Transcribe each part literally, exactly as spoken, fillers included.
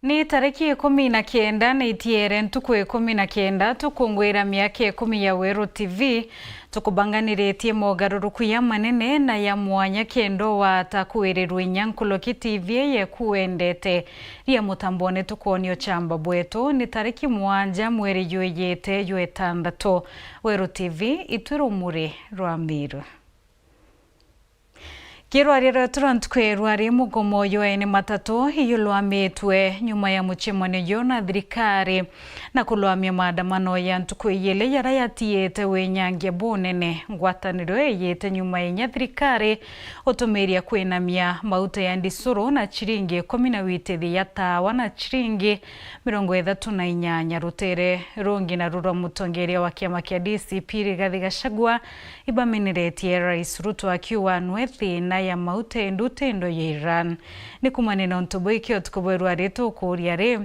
Ni tariki ikumi na kenda na itiere ntuku ikumi na kenda tukungwira miaka ikumi ya Weru T V, tukubanganiritie mogaruruku ya manene na ya mwanya kenda wata kwirirwa inya nkuruki T V yeku wendete. Ria mutambone tukwonio chamba bwetu ni tariki mwanja mweri jwijite jwa itantatu. Weru T V, itwi rumuri rwa Miru. Kirwaria rwetu rwa ntuku ya irwari, mugomo jwa ene matatu iyulwamitwe nyuma ya muchemanio juu na thirikari na kulwamia maandamano ya ntuku ijiri jaria yatiite winyangia bunene. Ngwataniro iyite nyuma inya thirikari utumiria kwinamia mauta ya ndisuru na chiringi ikumi na witithia ya tawa na chiringi mirongo ithatu na inyanya. Rutere rungi naru rwa mutongeria wa kiama kia D C P Rigathi Gachagua ibaminiretie Rais Ruto akiuga nwe thina ya mauta indi ti ndu ya Iran. Ni kumania na untu buu ikio tukubu irwari tukuuria ri,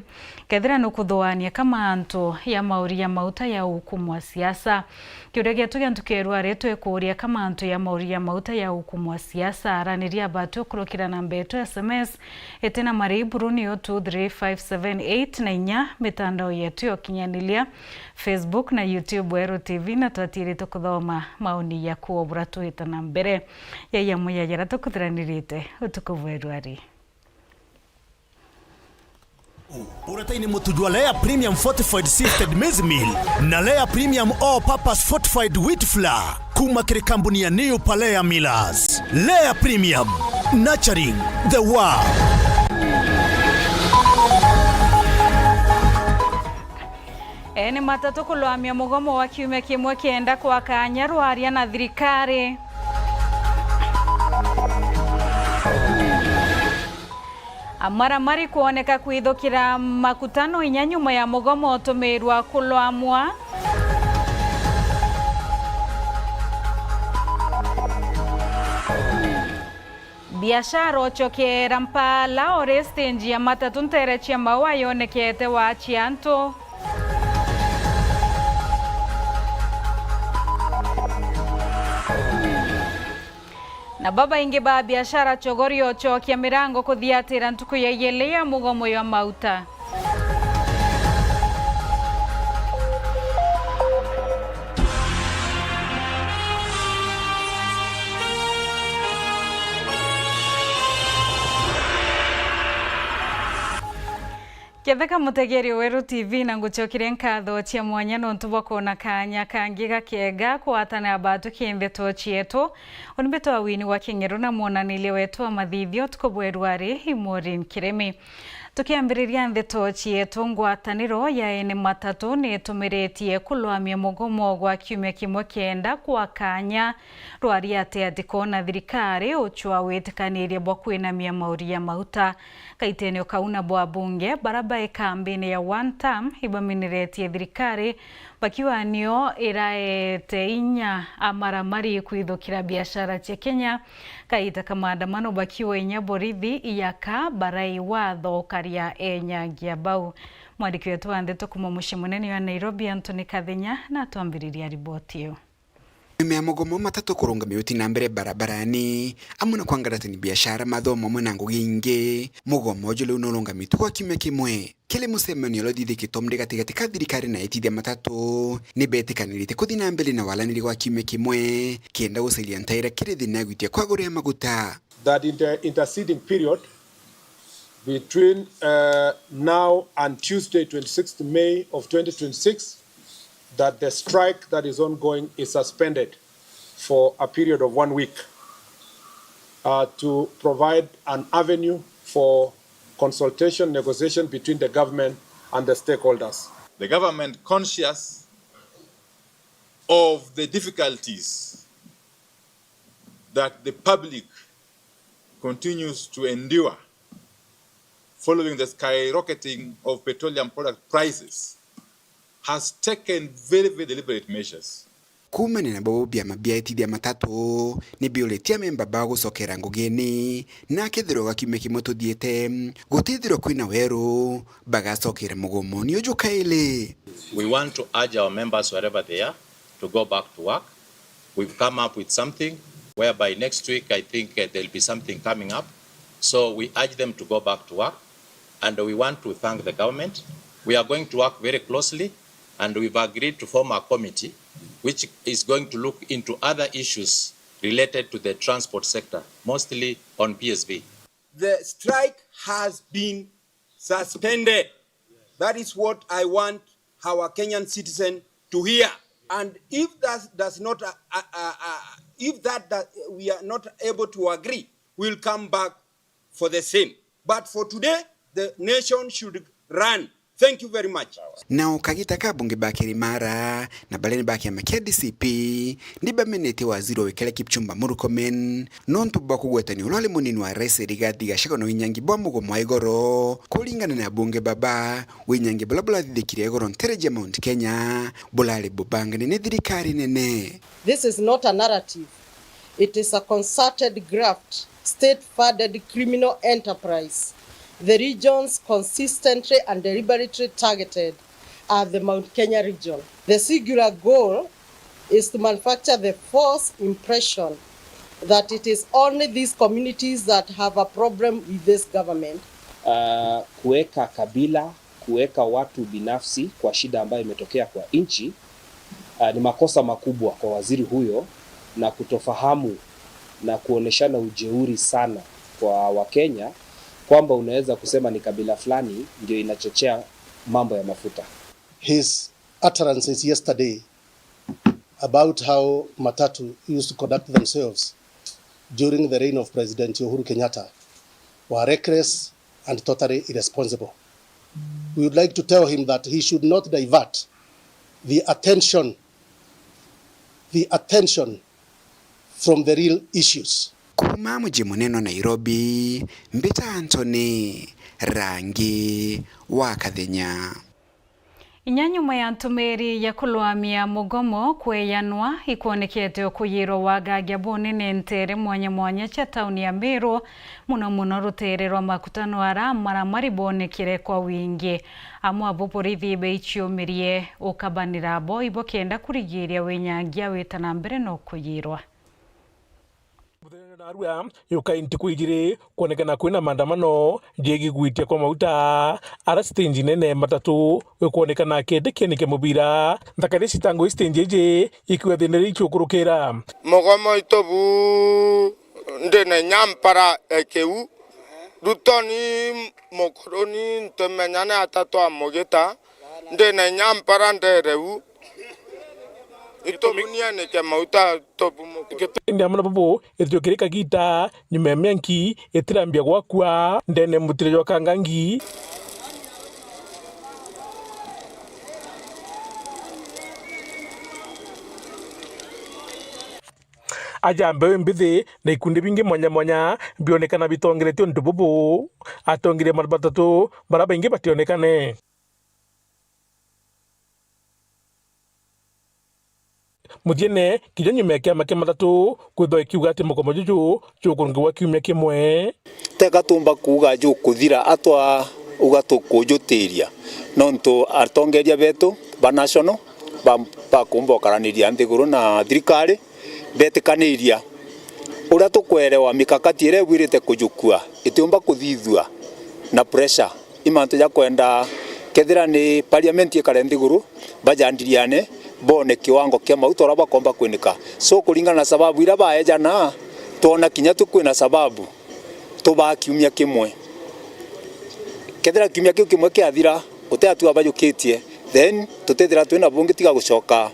kethira nukuthuania ka mantu ya mauri ya mauta ya hukumu wa siasa? Kiuria gietu gia ntuku ya irwari twikuuria ka mantu ya mauri ya mauta ya hukumu wa siasa? Araniria batu ukurukira namba yetu ya S M S itina mari buru niyo two three five seven eight na inya mitandao yetu ya ukinyaniria, Facebook na YouTube Weru T V, na twatiirite kuthoma maoni jaku o bura twita na mbere. Yai amwe ya jaria tukuthiranirite utuku bwa irwari. Uretaini mutu jwa Lea Premium Fortified Sifted Maize Meal na Lea Premium All Purpose Fortified Wheat Flour kuma kiri kambuni ya New Palea Millers. Lea Premium, nurturing the world. Ene matatu kulwamia mugomo wa kiumia kimwe kenda kwa kanya rwaria na thirikari. Amaramari kwoneka kwithukira makutano inya nyuma ya mugomo utumirwa kulwamwa. Biashara ucokera mpala uri stage ya matatu ntere cia maua yonekete wa cia antu. Na babaingi ba biashara Chogoria ucokia mirango kuthiatira ntuku ya ijiri ya mugomo ya mauta. Ketheka mutegeri Weru T V, na ngucokeria nkatho cia mwanya nontu bwa kwona kanya kangi gakega kwatana batu ki ndeto cietu. Uni mbitwa Wini wa King'eru na mwonaniria wetu wa mathithio tuku bwa irwari i Maureen Kirimi. Tukiambiriria ndeto cietu, ngwataniro ya ene matatu ni itumiritie kulwamia mugomo gwa kiumia kimwe kenda kwa kanya rwaria ati ati koona thirikari ucwa witikaniria bwa kwinamia mauri ya mauta. Kaitenio kau nabo abunge bara bai kambini ya One Term ibaminiretie thirikari bakiuga nio iraete inya amaramari kwithukira biashara cia Kenya. Kaita ka maandamano bakiuga inya borithi iyaka barai watho ukaria enyangia bau. Mwandiki wetu wa ndeto kuma mucii munene wa Nairobi, Anthony Kathinya, natwambiriria riboti iyo. Nyuma ya mugomo matatu kurungamia uti na mbere barabarani, amwe na kwangaratani biashara, mathomo amwe na ngugi ingi, mugomo uju riu nurungamitwe gwa kiumia kimwe. Kiri mucemanio uria uthithikitwe mri gatigati ka thirikari na etithia matatu, ni betikanirite kuthi na mbere na waraniri gwa kiumia kimwe, kenda gucairia ntaira kiri thina ya gwitia kwa goro ya maguta. That in the interceding period, between, uh, now and Tuesday, twenty-sixth May of twenty twenty-six, that the strike that is ongoing is suspended for a period of one week, uh, to provide an avenue for consultation, negotiation between the government and the stakeholders. The government, conscious of the difficulties that the public continues to endure following the skyrocketing of petroleum product prices, has taken very, very deliberate measures. Kuumania na bau, biama bia etithia matatu ni biuritie amemba bao gucokera ngugini, na kethirwa gwa kiumia kimwe tuthiite gutithirwa kwina weru, bagacokera mugomoni uju kairi. We want to urge our members wherever they are to go back to work. We've come up with something whereby next week, I think, uh, there'll be something coming up. So we urge them to go back to work. And we want to thank the government. We are going to work very closely, and we've agreed to form a committee which is going to look into other issues related to the transport sector, mostly on P S V. The strike has been suspended. That is what I want our Kenyan citizen to hear. And if that does not, uh, uh, uh, uh, if that, that we are not able to agree, we'll come back for the same. But for today, the nation should run. Thank you very much. Nao kagita ka bunge ba Kirimara na baria ni ba kiama kia D C P ni bamenetie waziri wa wikare Kipchumba Murkomen nontu bwa kugwetania uria uri munini wa rais Rigathi Gachagua na winyangi bwa mugomo wa igoro. Kuringana na bunge baba, winyangi buria burathithikire igoro ntereji ya Mount Kenya burari bubangane ni thirikari nene. This is not a narrative. It is a concerted graft, state-funded criminal enterprise. The regions consistently and deliberately targeted are the Mount Kenya region. The singular goal is to manufacture the false impression that it is only these communities that have a problem with this government. Uh, kuweka kabila, kuweka watu binafsi kwa shida ambayo imetokea kwa nchi, uh, ni makosa makubwa kwa waziri huyo na kutofahamu na kuoneshana ujeuri sana kwa Wakenya kwamba unaweza kusema ni kabila fulani ndio inachochea mambo ya mafuta. His utterances yesterday about how matatu used to conduct themselves during the reign of President Uhuru Kenyatta were reckless and totally irresponsible. We would like to tell him that he should not divert the attention, the attention from the real issues. Kuuma muji munene wa Nairobi, mbita Anthony Rangi wa Kathenya. Inya nyuma ya ntumiri ya kulwamia mugomo kweyanwa, ikwonekete ukuyirwa wagagia bunene nteere mwanya mwanya cia tauni ya Meru, muno muno ruteere rwa makutano ara maramari bonekire kwa wingi. Amwe abo borithi baichiumirie ukabanira abo ibo kenda kurigiria winyangia wita na mbere na ukuyirwa. Muthenya narua yukai ntuku ijiri kwonekana kwina maandamano jegii gwitia kwa mauta ara stage nene matatu ikwonekana kiti kieni kia mubira. Nthakari citangwi stage iji ikiwa thina ria ichiukurukira. Mugomo itu bu ndina inya mpara ekiu. Rutoni mukuruni ntumenyane ata twamugita. Ndina inya mpara ndereu. Itubunianike mauta tubumuku. Indi amwe na bubu, itio kiri kagita, nyuma ya mianki itirambia gwakua ndene mutire jwa Kangangi. Aja mbeu mbithi na ikundi bingi mwanya mwanya bionekana bitongeretio untu bubu. Atongeria matatu bara baingi bationekane. Muthiene, kinya nyuma ya kiama kia matatu kwithwa ikiuga ati mugomo juju jukurungirwa kiumia kimwe. Teka tumba kuuga jukuthira atwa uga tukujutiria, nontu atongeria betu ba national ba, bakumba ukaraniria nthiguru na thirikari betikaniria uria tukwerewa mikakati iria ibwirite kujukua itiumba kuthithua na pressure. I mantu ja kwenda kethira ni parliament ikare nthiguru, bajandiriane, bone kiwango kia mauta uria bakomba kwinika. So, kuringana na sababu iria baejana, twona kinya tu kwina sababu tubaa kiumia kimwe. Kethira kiumia kiu kimwe kiathira, uti atu abajukitie, then tutithira twina bungi tiga gucoka,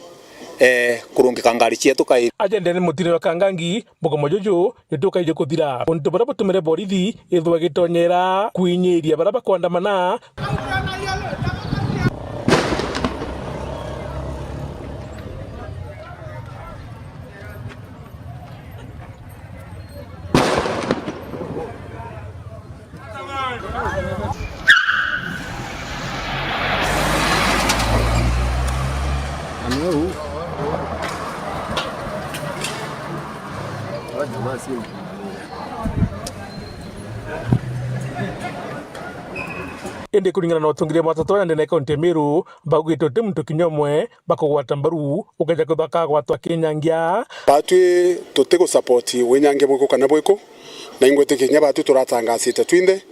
eh, kurungika ngari cietu kairi. Ajenda ni mutino wa Kangangi, mugomo juju jutukaije kuthira. Untu buria butumire borithi ithwa igitonyera kwinyiria baria bakwandamana. Indi kuringana na utongeria matatu ya ndene kaunti ya Meru, baugite uti muntu kinya umwe bakugwata mbaru ukeja kwithwa akagwatwa kinyangia. Batwi tuti gu support winyangia bwiku kana bwiku, na ingwitikia kinya batwi turatangasite twinthe,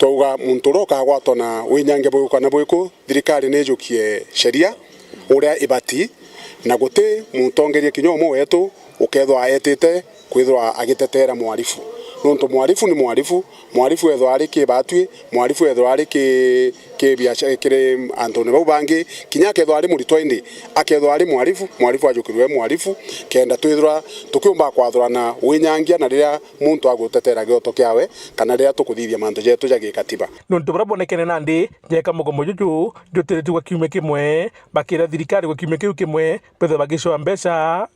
Twauga muntu uria ukagwatwa na winyangia bwiku kana bwiku, thirikari ni ijukie sheria uria ibati, na guti mutongeria kinya umwe wetu ukethwa etite kwithirwa agitetera mwarifu. Nontu mwarifu ni mwarifu, mwarifu ethwa ari ki batwi, mwarifu ethwa ari ki, ki biacha-, kiri antune bau bangi, kinya akethwa ari muritwa indi akethwa ari mwarifu, mwarifu ajukirwe mwarifu, kenda twithirwa tukiumba kwathurana winyangia na riria muntu agutetera gioto kiawe, kana riria tukuthithia mantu jetu ja gikatiba. Nontu baria bonekene nandi jeka mugomo juju jutiritue gwa kiumia kimwe, bakira thirikari gwa kiumia kiu kimwe bethwe bagicoa mbeca,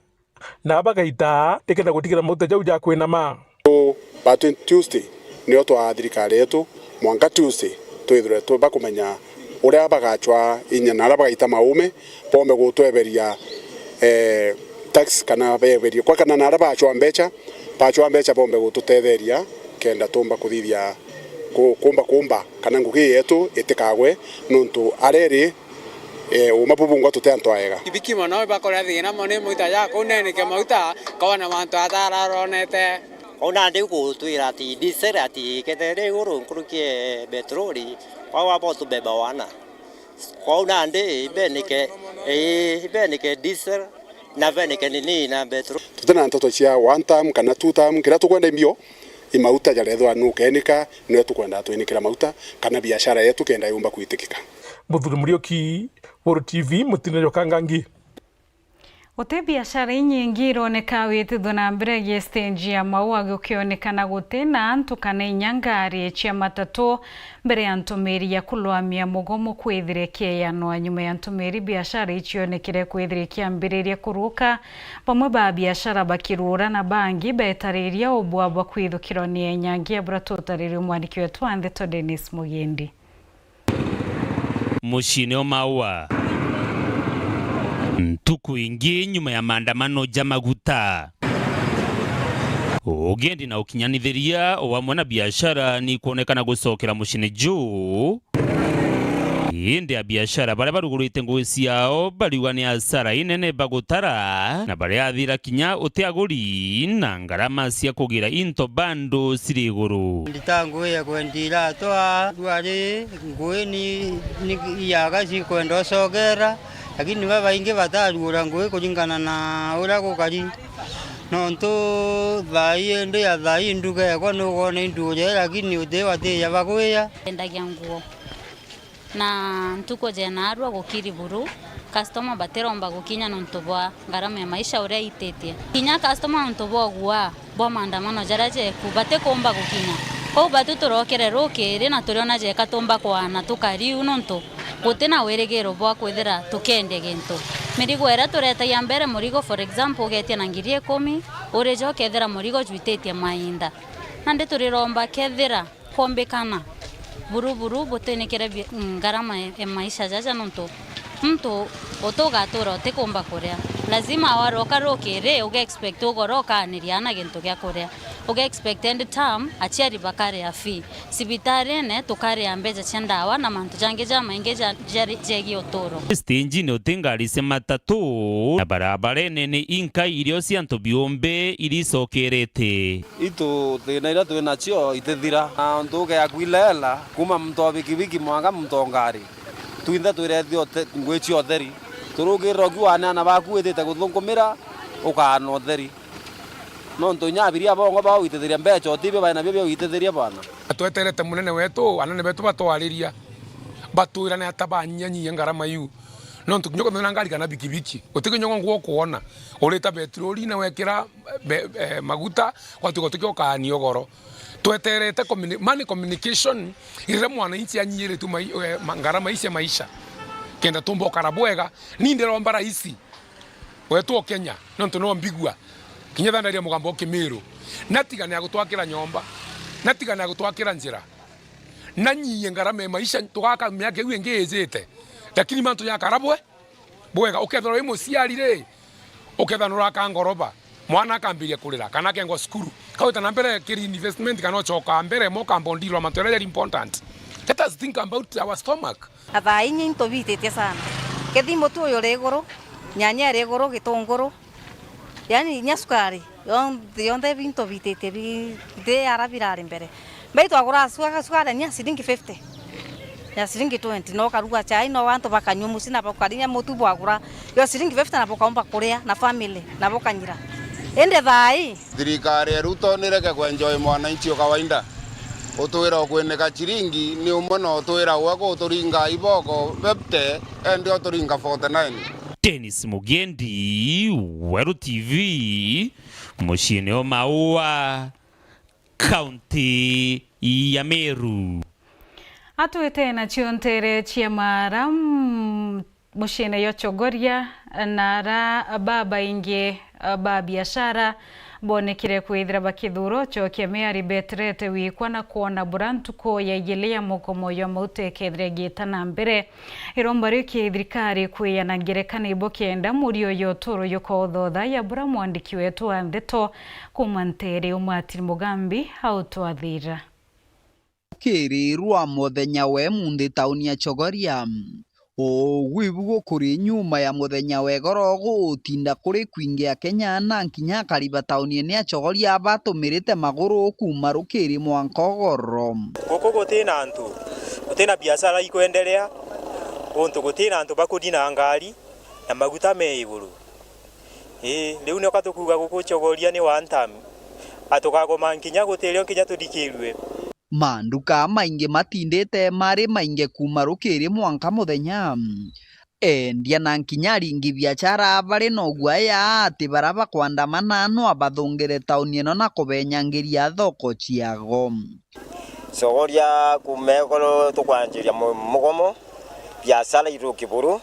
na bagaita nikenda gutigirira mauta jau ja kwinama. Batwi Tuesday nio twaa thirikari yetu, mwanka Tuesday twithirwe tu-, bakumenya uria bagacwa inya na aria bagaita maume, bombe gutweberia, eh, tax kana beberie kwa kana na aria bacwa mbeca, bacwa mbeca bombe gututetheria kenda tumba kuthithia ku-, kumba kumba kana ngugi yetu itikagwe, nontu areri, eh, uma bubungwa tuti antu aega. Ibiki mono ibakorea thina mono, ni mauta ja kuu nenike mauta kona mantu atararonete. Kwou nandi gutwira ati diesel ati ikethere iguru nkuruki e petroli, kwou abo tubeba wana. Kwou nandi ibenike, ii, ibenike diesel na benike nini na petroli. Tutina nteto cia one term kana two term, kiria tukwenda imbio i mauta jarethwa nukenika, nio tukwenda twinikira mauta kana biashara yetu kenda yumba kwitikika. Muthuri Muriuki, Buru T V, Mutine Jokangangi. Guti biashara inyingi ironeka witithwa na mbere gi stage ya Maua, gukionekana guti na antu kana inya ngari cia matatu mbere ya ntumiri ya kulwamia mugomo kwithire kieyanwa. Nyuma ya ntumiri, biashara icionekire kwithira ikiambiriria kuruka, bamwe ba biashara bakirura na bangi betariria ubwa bwa kwithukirwa ni enyangia, bura tutaririe mwandiki wetu wa ndeto Dennis Mugindi. Muciine o Maua. Ntuku ingi nyuma ya maandamano ja maguta. Ugendi na ukinyanithiria o amwe na biashara ni ikwonekana gucokera muciine juu. Indi abiashara baria barugurite ngugi ciao bariuga ni asara inene bagutara, na baria athira kinya uti aguri na ngarama cia kugira into bado ciri iguru. Ndita ngugi ya kwendia iratu aa, rwari ngugi ni, ni iyaga cikwenda ucogera, lakini babaingi batarugura ngugi kuringana na uria gukari. Nontu thaa ii indi ya thaa ii nduga ekwa nugona induria, lakini uti batiya bagwiya. Endagia nguo. Na ntuku jenarua gukiri buru, customer batiromba gukinya nontu bwa ngarama ya maisha uria ititie. Kinya customer nontu bwa ugua bwa maandamano jaria jeku, batikumba gukinya. Kwou batu turokire rukiri na turiona jeka tumba kwaana tukariu nontu guti na wirigiro bwa kwithira tukendia gintu. Mirigo iria turetagia mbere murigo, for example, ugetia na ngiri ikumi, urija ukethira murigo jwititie mainda. Nandi turiromba kethira kwombikana buru buru butinikire bi-, ngarama e, e maisha jaja, nontu muntu uti ugatura utikumba kuria. Lazima waroka rukiri, uge expect ugoro ukaaniria ana gintu gia kuria. Uge expect end term aciari bakaria fee. Cibitarine tukaria mbeca cia ndawa na mantu jangi jamaingi ja, jari, jegie uturo. Stage-ini uti ngari cia matatu, na barabarene ni inka irio cia antu biumbe iricokerete. Itu thina iria twi nacio itithira, na untu ugeaku ilela, kuma muntu wa bikibiki mwanka muntu wa ngari, twinthe twirethia uthe-, ngui cia utheri. Turukirira ukiuga ni ana baku witite kuthunkumira, ukaana utheri. Nontu inya abiria bongwa baa witithiria mbeca, utibio bae nabio bia witithiria bwana. Tweterete munene wetu, anene betu batwariria, batwirane ata banyinyanyinyia ngarama iu. Nontu kinya ukathithira ngari kana bikibiki, utikinya ngwa nguo kwona, urita betroli na wekira be-, eh, maguta, gwatuika utikio ukaania ugoro. Tweterete communi-, money communication, riria mwananchi anyiiritue mai-, eh, ma-, ngarama ici cia maisha, kenda tumba ukara bwega. Ni ndiromba raisi wetu o Kenya, nontu no mbigua, kinya thandaria mugambo o Kimiru, natigane ya gutwakira nyomba, natigane ya gutwakira njira, nanyiyie ngarama ya maisha, tugaka miaka iu ingi ijite, lakini mantu jakara bwe-, bwega. Ukethirwa wi muciari ri, ukethirwa nuraka ngoroba, mwana akambiria kurira, kana akengwa cukuru, kauta na mbere kiri investment, kana ucoka mbere, mo ukambondirwa mantu jaria jari important. Let us think about our stomach. Na thaa inya into bititie sana. Kethi mutu uyu uri iguru, nyanya iri iguru, gitunguru, yani inya cukari. Yonthe, yonthe bintu bititie bi-, nthi ara birari mbere. Mbei twagura suga, suga ya ciringi fifty, ya ciringi twenty, na ukaruga chai, na antu bakanyua mucii, na bakarinya mutu bwagura yo ciringi fifty, na bukaumba kuria na family, na bukanyira. Indi thaa ii, thirikari ya Ruto nireke kuenjoy mwananchi o kawaida. Utwira ukwinika ciringi ni umwe na utwira gwe guturinga iboko fifty, endi uturinga forty nine. Dennis Mugendi, Weru T V, muciini o Maua, kaunti ya Meru. Atwite nacio nteere cia Maara, mm, muciine jwa Chogoria, na ara babaingi ba biashara boonekire kwithira bakithuura ucokia miari beterete wikwa na kwona bura ntuku ya igiri ya mugomo jwa mauta ikethira igiita na mbere. Iromba riu ki thirikari kwiyana ngerekano ibo kenda murio jwa uturo jukothotha ya bura mwandiki wetu wa ndeto kuuma nteere uyu Martin Mugambi autwathira. Rukiiri rwa muthenya wa imunthi tauni ya Chogoria, ugu ibu gukuri nyuma ya muthenya wa igoro gutinda kuri kwingi Akenya na nkinya akari ba tauni ene ya Chogoria batumirite maguru kuuma rukiiri mwanka ugoro. Guku gutina antu, gutina biashara ikwendelea, untu gutina antu bakudina ngari na maguta me iguru. Ii, riu nioka tukuuga guku Chogoria ni one time, atukagoma nkinya gutirio nkinya tuthikirue. Manduka maingi matindite mari maingi kuuma rukiiri mwanka muthenya. Endia na nkinya aringi biashara bari na uguaya ati bara bakwandamana no abathungire tauni ino na kubenyangiria thoko ciago. Chogoria kuuma igoro tukwanjiria mu-, mugomo, biashara iruki buru,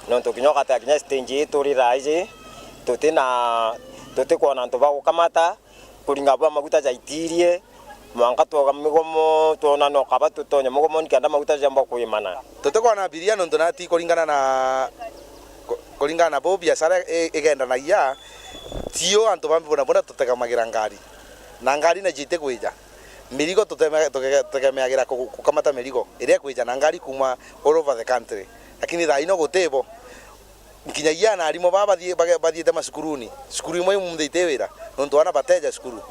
nontu kinya ugatea kinya stage ii turi thaa iji, tutina, tutikwona antu ba gukamata, kuringa bwa maguta jaitirie, mwanka twoga migomo, twona no kaba tutonye mugomo nikenda maguta jamba kwimana. Tutikwona abiria nontu nati kuringana na, ku-, kuringana na bu biashara i-, igendanagia, tio antu ba bodaboda tutegamagira ngari, na ngari nacio itikwija. Mirigo tuteme-, tuge-, tugemeagira ku-, gukamata mirigo iria ikwija na ngari kuuma all over the country, lakini thaa ino gutibo. Nkinyagia ana arimu baa bathie-, bage-, bathiite macukuruni, cukuru imwe imunthi iti wira, nontu aana bateja cukuru.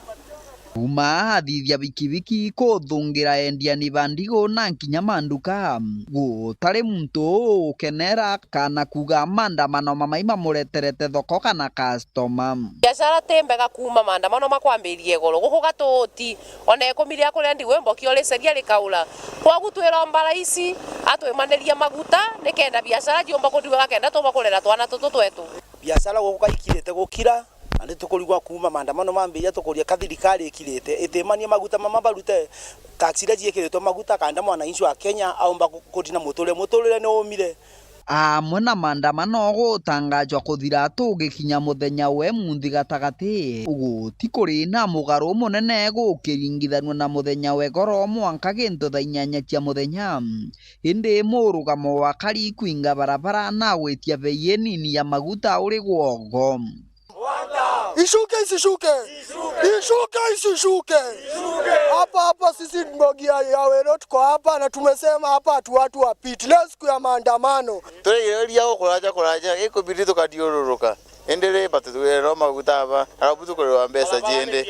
Kuuma athithia bikibiki kuthungira endia ni ba ndigu na nkinya manduka, gutari muntu ukenera kana kuuga maandamano mamai mamureterete thoko kana customer. Biashara ti mbega kuuma maandamano makwambirie igoro. Guku gatuuti, ona ikumi ria kuria ndigu imboki uricaria rikaura. Kwogu twiromba raisi atwimanirie maguta nikenda biashara ciumba kuthiuka kenda tuumba kurera twana tutu twetu. Biashara guku kaikirite gukira, na ni tukurigwa kuuma maandamano mambiria tukuria ka thirikari ikirite itimanie maguta mama barute tax iria ciikiritwe maguta kanda mwananchi wa Kenya aumba ku-, kuthina muturire. Muturire ni umire. Amwe na maandamano gutangajwa kuthira tugikinya muthenya wa imunthi gatagati, guti kuri na mugaru munene gukiringithanua na muthenya wa igoro mwanka gintu thaa inyanya cia muthenya. Indi murugamo wa kari kwinga barabara na gwitia bei inini ya maguta uri gwogo. Ishuke isishuke? Ishuke isishuke? Hapa hapa sisi Mbogi ya, ya Wero tuko hapa na tumesema hapa hatu watu wapiti. Leo siku ya maandamano. Turigiriria gukuraja kuraja, gikubidi tukathiururuka. Indi ri batutwirwa maguta aba, arabu tukurirwa mbeca ciindi.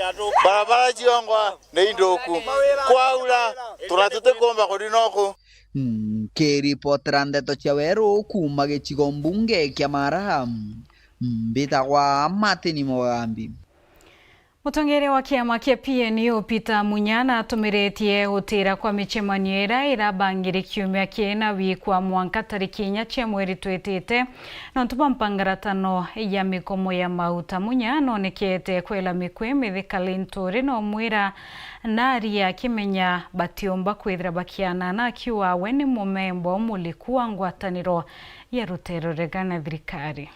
Barabara ciongwa ni inthuku. Kwaura, tuna tutikumba kuthi noku. Nkiripotera ndeto cia Weru kuuma gicigo mbunge kia Mara, mbitagwa Martin Mugambi. Mutongeria wa kiama kia P N U, Peter Munya, natumiritie gutira kwa micemanio iria irabangiri kiumia kii na wikwa mwanka tariki inya cia mweri twitite, nontu bwa mpangaratano ya mikomo ya mauta. Munya nonekete kwela mikwi mithi Kalinturi na umwira nari akimenya batiumba kwithira bakianana, akiuga we ni mumemba umuliku wa ngwataniro ya ruteere ruregana na thirikari.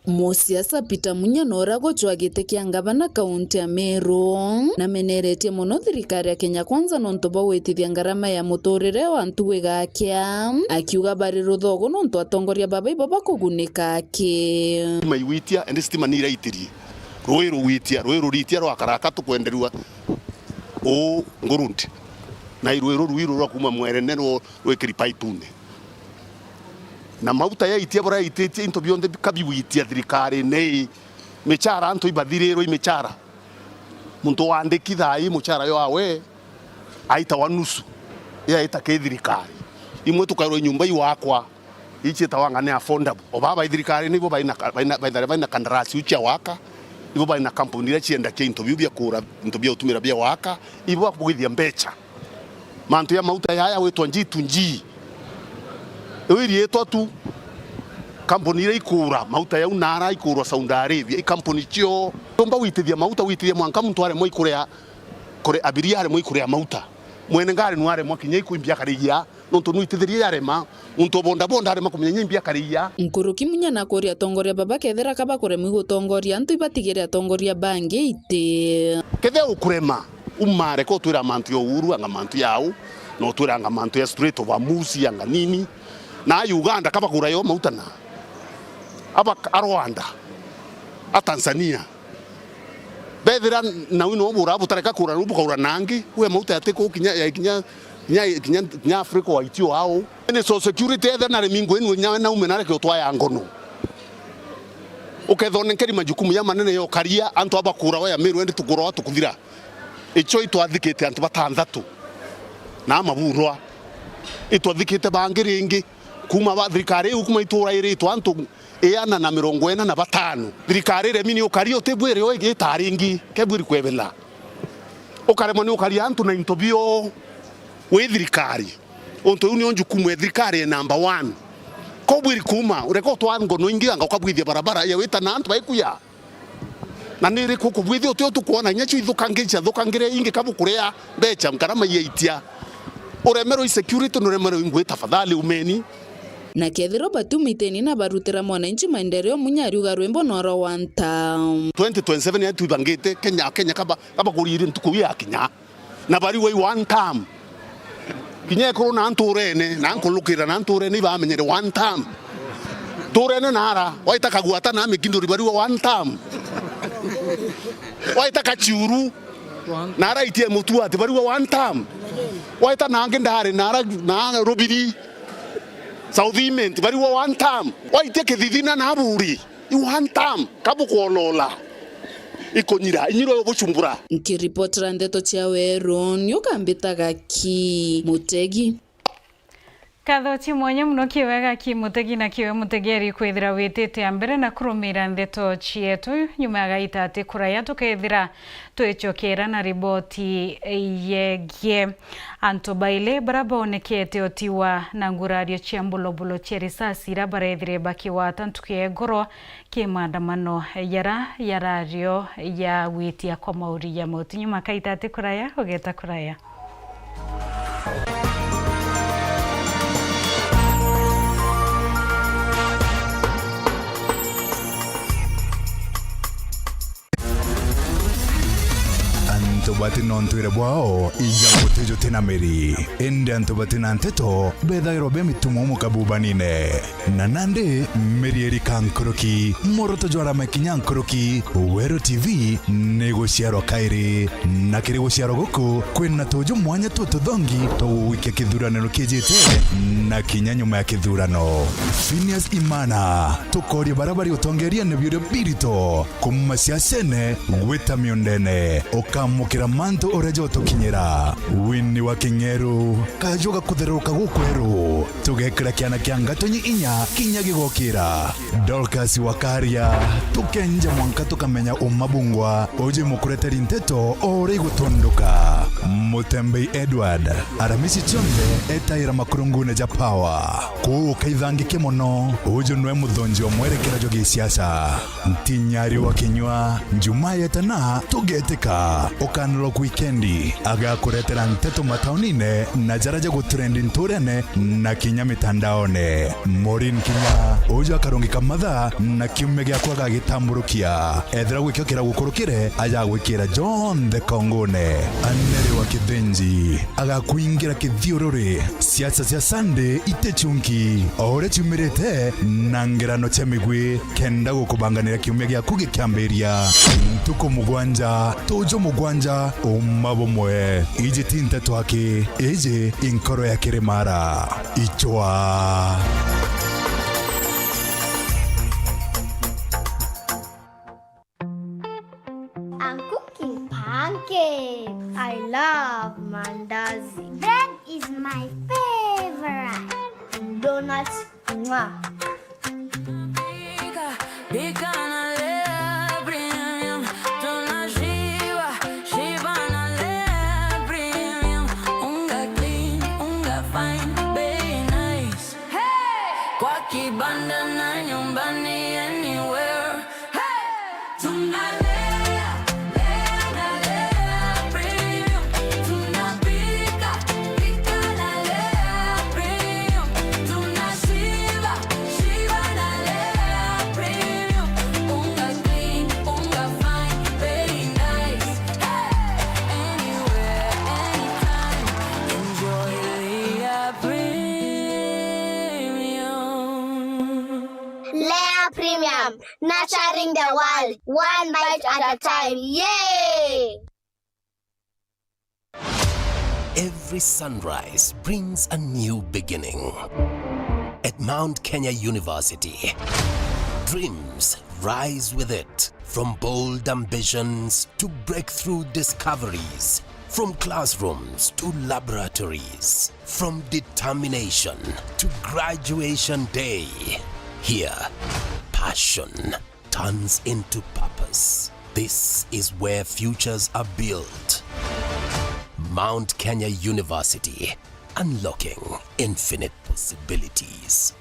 Musiasa Peter Munya na uria gucwa giti kia ngavana kaunti ya Meru, nameneretie mono thirikari ya Kenya Kwanza nontu bwa gwitithia ngarama ya muturire wa ntugu igakia, akiuga bari ruthogo nontu atongoria baba ibo bakugunika aki. Stima igwitia, indi stima ni iraitirie. Rui rugwitia, rui ruritia rwa Karaka tukwenderua uu Ngurundi. Na rui ruru rwiru rwa kuuma Mwerene rwo rwikiri paipune. Na mauta yaitia bura yaititie into bionthe bikabigwitia thirikari ni Michara, antu ibathirirwe i michara. Muntu waandiki thaa ii muchara jwawe aitawa nusu, yaita ki thirikari. Imwe tukairwa nyumba iwakwa, ii ciitawa anga ni affordable. O baa bai thirikari nibo baina, baina, baithare baina kandarasi iu cia waka, ibo baina kampuni iria ciendagia into biu bia kuura, into bia utumira bia waka, ibo bakugithia mbecha. Mantu ya mauta yaya witwa G to G. Iu iriitwa tu. Kampuni iria ikuura mauta yau naara ikuurwa Saudi Arabia, i kampuni cio. Tumba witithia mauta, witithia mwanka muntu aremwa ikuria, kuri abiria aremwa ikuria mauta. Mwene ngari nu aremwa kinya ikwimbia karigia, nontu nu itithirie yarema, muntu o bodaboda aremwa kumenya inya imbia karigia. Nkuruki munya na kuria atongoria baba kethira ka bakuremwa gutongoria antu ibatigire atongoria bangi iti. Kethira ukurema, umare ko twira mantu ya Uhuru, anga mantu ya au, no twira anga mantu ya Strait of Hormuz, anga nini. Na Uganda kabagura yo mauta na. Aba a Rwanda, a Tanzania. Bethira na wino bura butareka kura rubu kaura nangi, we mauta yati ko kinya, ya kinya, kinya, kinya, kinya Africa wa itio au. Ni so security ethe na remi ngwenu nya na ume na reke utwa ya ngono. Ukethone nkeri majukumu ya manene yo karia, antu abakura wa ya Meru endi tukura wa tukuthira. Icio itwathikite antu batanthatu na maburwa. Itwathikite bangi ringi kuma ba thirikari iu kuma itura iritwa antu iana na mirongo ina na batano. Thirikari iremi ni ukari utibwire yo igita ringi kebwiri kwebela. Ukaremwa ni ukaria antu na into bio wi thirikari. Untu iu nio njukumu ya thirikari ya number one. Ko bwiri kuma, ureka utwa ngono ingi anga ukabwithia barabara ya wita na antu baikuya. Na ni iriku kubwithia uti utukwona inya cio ithukangire ciathukangire ingi kabukuria mbecha nkarama iaitia. Uremerwe i security, nuremerwe ingwi, tafadhali umeni. Na kethirwa batumiteni na barutira mwananchi maendeleo, Munya ariuga rwimbo noro wa nta. Twenty twenty-seven ya twibangite Kenya, Kenya kaba, kaba kuriri ntuku ya kinya. Na bariwa i one term. Kinya ekuru na nturene, na nkulukira na nturene ibamenyere one term. Nturene nara, waita kagwata na mikinduri bariwa one term. Waita kachiuru, nara itie mutu ati bariwa one term. Waita nangi ndari nara, na rubiri. South Imenti, bariwa one term. Waitia kithithina na buri. I one term, kabukwolola. Ikunyira, inyiro yo gucumbura. Nkiripotera ndeto cia Weru, ni ukambitaga ki Mutegi. Katho ci mwanya muno kiwega ki Mutegi na kiwe mutegeri kwithira witite a mbere na kurumira ndeto cietu. Nyuma ya gaita ati kuraya tukethira twicokera na riboti yegie antu baili bara baonekete utiwa na ngurario cia mbulobulo cia risasi ira barethire bakigwata ntuku ya igoro ki maandamano yara yarario ya gwitia kwa mauri ya mauti. Nyuma kaita ati kuraya ugeta kuraya. Antu bati na untwire bwao, inya muti juti na miri. Indi antu bati na nteto, bethairwa be mitumo mukabubanine. Na nandi, miri irika nkuruki, mworoto jwarama kinya nkuruki, Weru T V ni guciarwa kairi. Na kiri guciarwa guku, kwina tuju mwanya twa tuthongi twa gugwikia kithuraniro kijite, na kinya nyuma ya kithurano. Phineas Imana, tukoria bara bari utongeriene biuria birito. Kuuma ciacene gwita miundene, ukamukira mantu uria jotukinyira. Winnie wa King'eru, kaju gakuthererũka gukweru, tugekira kiana kia ngatonyi inya kinya gigokira. Dorcas wa Karia, tukenja mwanka tukamenya uma bungwa, uju imukureteri nteto o uria igutunduka. Mutembei Edward, aramisi cionthe etaira makurungune ja Power. Kuu ukaithangikia mono, uju nwe muthonji wa mwerekera jwa gisiasa. Ntinyari wa kinywa, Njumaa yetana, tugetika. Ukanirwa wikendi, agakuretera nteto mataunine na jara ja gutrendi nturene na kinya mitandaone. Maureen Kinya, uju akarungika mathaa na kiumia giakwa agagitamburukia. Ethira gwikio kiragukurukire, ajagwikira jonthe kongune. Aneri wa Kithinji, agakwingira kithiururi. Siasa cia Sunday ite chunki, o uria ciumirite na ngerano cia migwi, kenda gukubanganira kiumia giaku gikiambiria. Ntuku mugwanja, tuju mugwanja, uma bumwe. Iji ti nteto aki, iji i nkoro ya kirimara. Ichwa. I love mandazi. Bread is my favorite. Donuts, mwah. Pika na Lea Premium, tunashiba, shiba na Lea Premium. Unga clean, unga fine, bei nice. Hey! Kwa kibanda na nyumbani, anywhere. Hey! Tunalea, lea na Lea Premium. Tunapika, pika na Lea Premium. Tunashiba, shiba na Lea Premium. Unga clean, unga fine, very nice. Hey! Anywhere, anytime. Enjoy Lea Premium. Lea Premium, nurturing the world, one bite at a time. Yay! Every sunrise brings a new beginning. At Mount Kenya University, dreams rise with it. From bold ambitions to breakthrough discoveries, from classrooms to laboratories, from determination to graduation day. Here, passion turns into purpose. This is where futures are built. Mount Kenya University, unlocking infinite possibilities.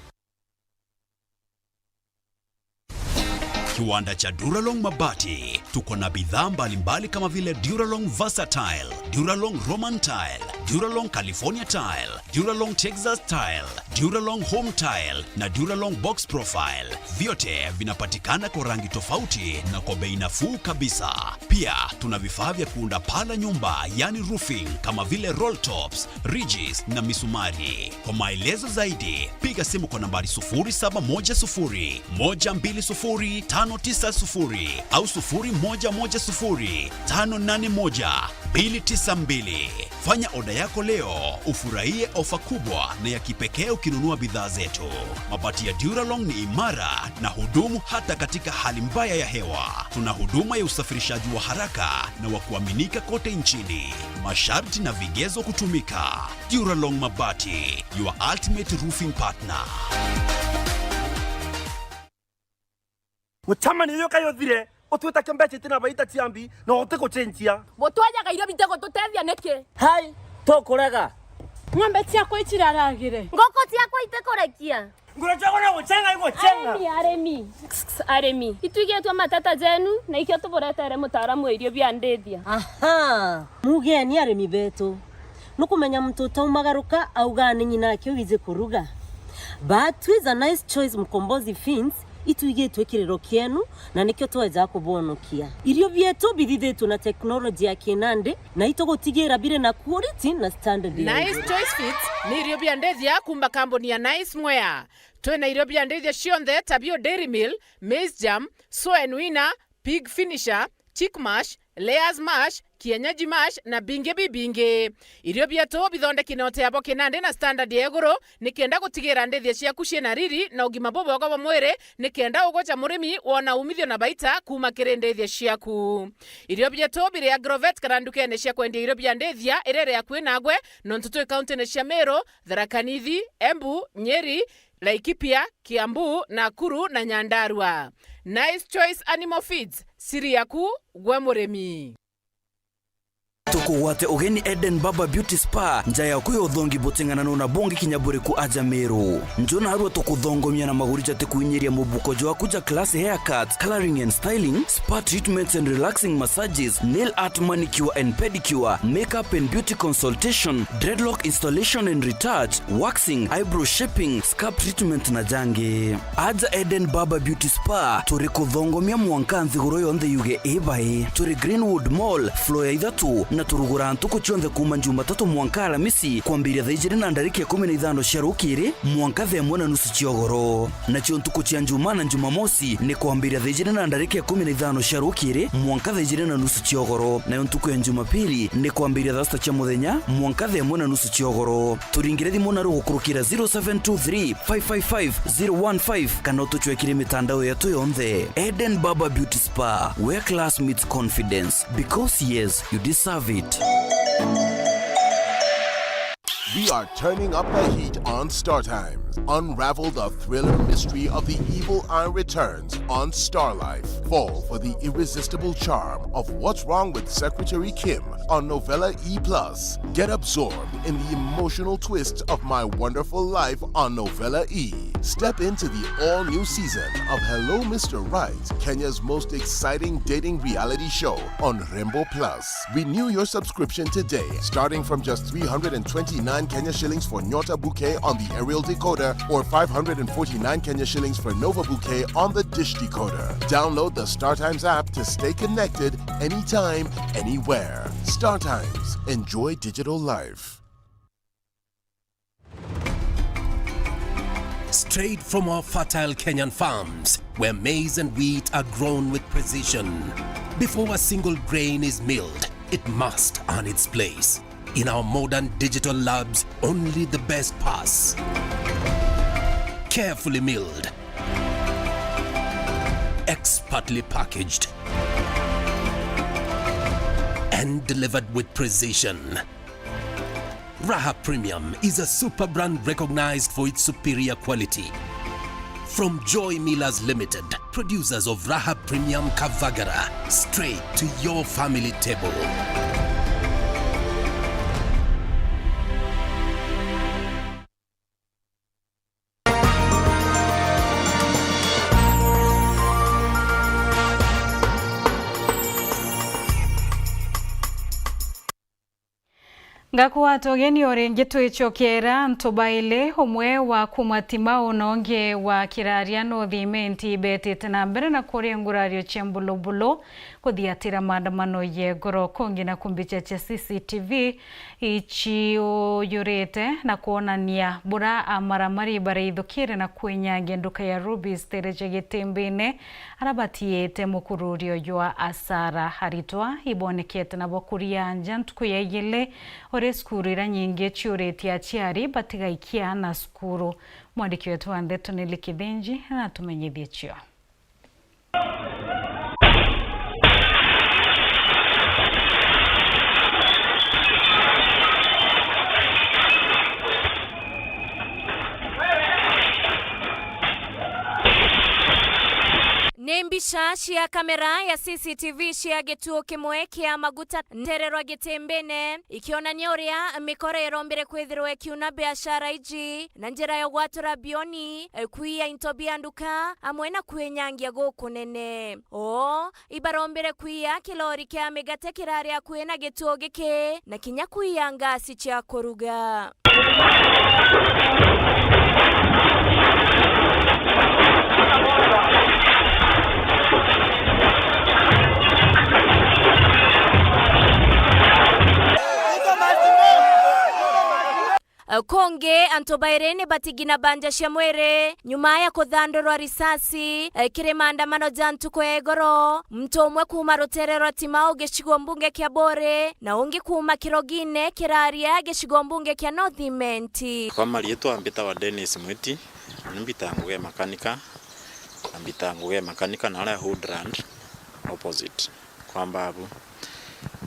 Kiwanda cha Duralong Mabati. Tuko na bidhaa mbalimbali kama vile Duralong Versatile, Duralong Roman Tile, Duralong California Tile, Duralong Texas Tile, Duralong Home Tile na Duralong Box Profile. Vyote vinapatikana kwa rangi tofauti na kwa bei nafuu kabisa. Pia tuna vifaa vya kuunda paa la nyumba, yani roofing, kama vile roll tops, ridges na misumari. Kwa maelezo zaidi, piga simu kwa nambari sufuri saba moja sufuri, moja mbili sufuri, tano tisa sufuri au sufuri moja moja sufuri, tano nane moja, mbili tisa mbili. Fanya oda yako leo, ufurahie ofa kubwa na ya kipekee ukinunua bidhaa zetu. Mabati ya Duralong ni imara na hudumu hata katika hali mbaya ya hewa. Tuna huduma ya usafirishaji wa haraka na wa kuaminika kote nchini. Masharti na vigezo kutumika. Duralong Mabati, your ultimate roofing partner. Mucemanio uyu kai uthire, utwita kio mbeca itina baita cia mbi, na utigucenjia. Butwajaga irio bitigututethia niki? Hai, tukurega. Ng'ombe ciakwa iciraragire. Nguku ciakwa itikurekia. Nguru ciakwa no gucenga igucenga. Arimi, arimi. Arimi. Itwigitwe mateta jenu, na ikio tuburetere mutaaramu wa irio bia ndithia. Aha, mugeni arimi betu. Nukumenya muntu utaumagaruka augaa ni nyina ake wiji kuruga. But twiza Nice Choice Mkombozi Feeds, itwigitwe kiriro kienu, na nikio tweja kubonokia. Irio bietu bithithitwe na teknoloji ya kinandi, na itugutigira biri na quality na standard ya Nice iguru. Choice Feeds ni irio bia ndithia kuuma kambuni ya Nice Mwea. Twina irio bia ndithia cionthe ta bio Dairy Meal, Maize Germ, Soen Winner, Pig Finisher, Chick Mash, Layers Mash, Kienyeji Mash na bingi bibingi. Irio bietu bithondeki na uteabo kinandi na standard ya iguru, nikenda gutigira ndithia ciaku ciina riri na ugima bubwega bwa mwiri, nikenda ugoca murimi wona umithio na baita kuuma kiri ndithia ciaku. Irio bietu biri Agrovet kana ndukene cia kwendia irio bia ndithia iria iri akui nagwe, nontu twi kauntine cia Meru, Tharaka Nithi, Embu, Nyeri, Laikipia, Kiambu, Nakuru na Nyandarua. Nice Choice Animal Feeds, siri yaku gwe murimi. Tukugwate ugeni Eden Barber Beauty Spa, nja yaku ya uthongi buting'ananu na bungi kinya buriku aja Meru. Nju narua tukuthongomia na maguri jatikuinyiria mubuko jwaku ja classy haircuts, colouring and styling, spa treatments and relaxing massages, nail art, manicure and pedicure, makeup and beauty consultation, dreadlock installation and retouch, waxing, eyebrow shaping, scalp treatment na jangi. Aja Eden Barber Beauty Spa, turi kuthongomia mwanka nthiguru yonthe yuge i bai. Turi Greenwood Mall, floor ya ithatu, na Turugura ntuku cionthe kuuma Jumatatu mwanka Alamisi, kwambiria thaa ijiri na ndarika ikumi na ithano cia rukiri mwanka thaa imwe na nusu cia ugoro. Nacio ntuku cia Njumaa na Jumamosi ni kwambiria thaa ijiri na ndarika ikumi na ithano cia rukiri mwanka thaa ijiri na nusu cia ugoro. Nayo ntuku ya Jumapili ni kwambiria thaa sita cia muthenya mwanka thaa imwe na nusu cia ugoro. Turingire thimu na rugukurukira zero seven two three, five five five, zero one five kana utucwekire mitandao yetu yonthe. Eden Barber Beauty Spa, where class meets confidence. Because yes, you deserve it. We are turning up the heat on Star Times. Unravel the thriller mystery of The Evil Eye Returns on Star Life. Fall for the irresistible charm of What's Wrong with Secretary Kim on Novella E plus. Get absorbed in the emotional twists of My Wonderful Life on Novella E. Step into the all-new season of Hello Mister Right, Kenya's most exciting dating reality show on Rembo Plus. Renew your subscription today, starting from just three hundred and twenty-nine Kenya shillings for Nyota Bouquet on the aerial decoder or five hundred and forty-nine Kenya shillings for Nova Bouquet on the dish decoder. Download the StarTimes app to stay connected anytime, anywhere. StarTimes. Enjoy digital life. Straight from our fertile Kenyan farms, where maize and wheat are grown with precision. Before a single grain is milled, it must earn its place. In our modern digital labs, only the best pass. Carefully milled, expertly packaged, and delivered with precision. Raha Premium is a super brand recognized for its superior quality. From Joy Millers Limited, producers of Raha Premium Kavagara, straight to your family table. Ngakwata ugeni o ringi twicokera antu baili, umwe wa kuma Timau na ungi wa Kiraria North Imenti, betite na mbere na kuria ngurario cia mbulubulu kuthiatira maandamano ya igoro kungi na kumbicha cia C C T V iciuyurite na kwonania bura amaramari baraithukire na kwinyangia nduka ya Ruby Stage Gitimbine, aria batiite mukururio jwa asara. Aritwa ibonekete nabo kuria nja ntuku ya igili, uria cukuru iria nyingi ciuritie aciari batigaikia aana cukuru. Mwandiki wetu wa ndeto Nelly Kithinji aratumenyithia cio. Ni mbica cia kamera ya C C T V cia gituo kimwe kia maguta ntererwa Gitimbine, ikionania uria mikoro irombire kwithirwa ikiuna biashara iji na njira ya gwatura bioni, kwiya into bia nduka, amwe na kwinyangia gukunene. Oo, ibarombire kwiya kilori kia migate kirari akui na gituo giki, na kinya kwiya ngasi cia kuruga. Kungi, antu bairi ni batigina banja cia mwiri nyuma ya kuthandurwa risasi, eh, kiri maandamano ja ntuku ya igoro. Muntu umwe kuuma rutere rwa Timau gicigo mbunge kia Buri, na ungi kuuma Kirogine kiraria gicigo mbunge kia North Imenti. Kwa mariitwa mbitawa Dennis Mwiti, na ni mbitaga ngugi ya makanika, na mbitaga ngugi ya makanika na aria Hoodland opposite kwa Mbabu.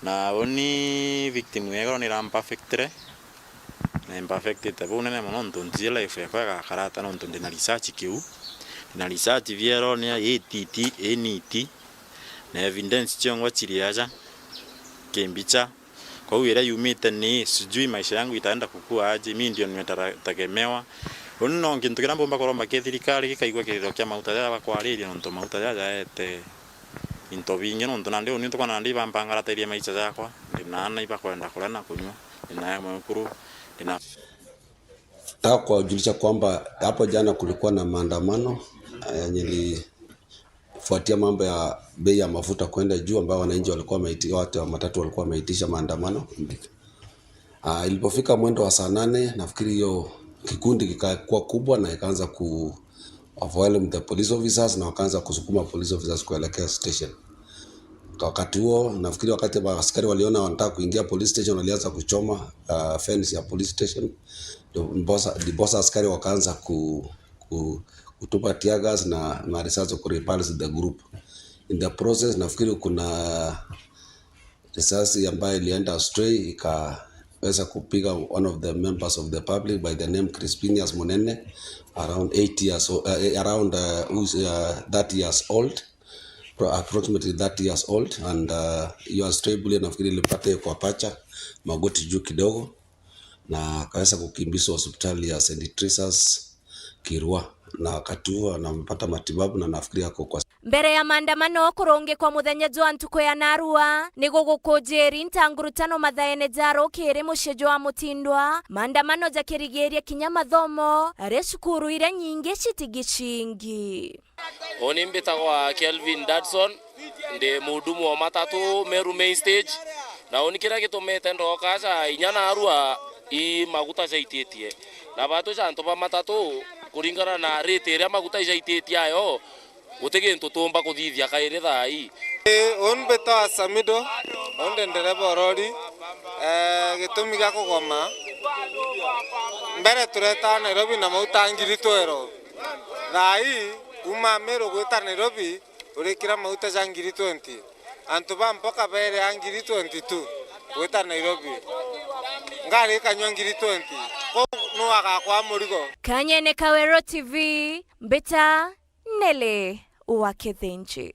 Na uni victim ya igoro ni iramperfectire, na imperfectite buu nene mono, nontu ntiiji life yakwa igakara ata, nontu ndina research kiu, ndina research bieroni ya ititi, initi, na evidence ciongwa ciri aja kimbicha. Kwou iria yumite ni, sijui maisha yangu itaenda kukua aje, mi ndio nimetagemewa. Uni no gintu kiria mbumba kuromba ki thirikari gikaigua kiriro kia mauta jaja bakwariria, nontu mauta jaja jaete into bingi, nontu nandi uni ntukona nandi ibampangaratairie maisha jakwa, ndina aana ibakwenda kuria na kunywa, ndina mwekuru, ndina Nataka kuwajulisha kwamba hapo jana kulikuwa na maandamano, eh, yenye ilifanyika kufuatia mambo ya bei ya mafuta kwenda juu, ambayo wananchi walikuwa wameiti-, watu wa matatu walikuwa wameitisha maandamano. Ah, ilipofika mwendo wa saa nane, nafikiri hiyo kikundi kikakuwa kubwa na ikaanza ku overwhelm the police officers na wakaanza kusukuma police officers kuelekea station. Wakati huo, nafikiri wakati wa askari waliona wanataka kuingia police station, walianza kuchoma, ah, fence ya police station. Ndiposa, ndiposa askari wakaanza ku-, ku-, kutupa tear gas na, na risasi ku repulse the group. In the process, nafikiri kuna risasi ambayo ilienda astray ikaweza kupiga one of the members of the public by the name Crispinius Munene, around eight years o-, eh, around, uh, who's, uh, thirty years old, pro-, approximately thirty years old, and, uh, hiyo astray bullet nafikiri ilipata kwa pacha, magoti juu kidogo, na akaweza kukimbizwa hospitali ya Saint Teresa's Kirua, na wakati huo anapata matibabu na nafikiri ako kwa. Mbere ya maandamano kurungikwa muthenya jwa ntuku ya narua, ni gugukunjiri ntangurutano mathaene ja rukiri mucii jwa Mutindwa, maandamano jakirigiria kinya mathomo, aria cukuru iria nyingi citigicingi. Uni mbitagwa Kelvin Dadson, ndi muhudumu wa matatu Meru Main Stage, na uni kiria gitumite ndoka aja inya narua i maguta jaititie. Na batu ja antu ba matatu, kuringana na rate iria maguta ijaititie ayo, guti gintu tuumba kuthithia kairi thaa ii. Ii, uni mbitagwa Samido, uni ndi ndereba o rori. Eh, gitumi gia kugoma, mbere turetaa Nairobi na mauta ngiri twero. Thaa ii, kuuma Meru gwita Nairobi, urikira mauta ja ngiri twenty. Antu ba mpoka baerea ngiri twenty-two gwita Nairobi. Ngari ikanyua ngiri twenty. Kou nu agakwaa murigo? Kanyene Kawero T V, mbita Nelly wa Kithinji.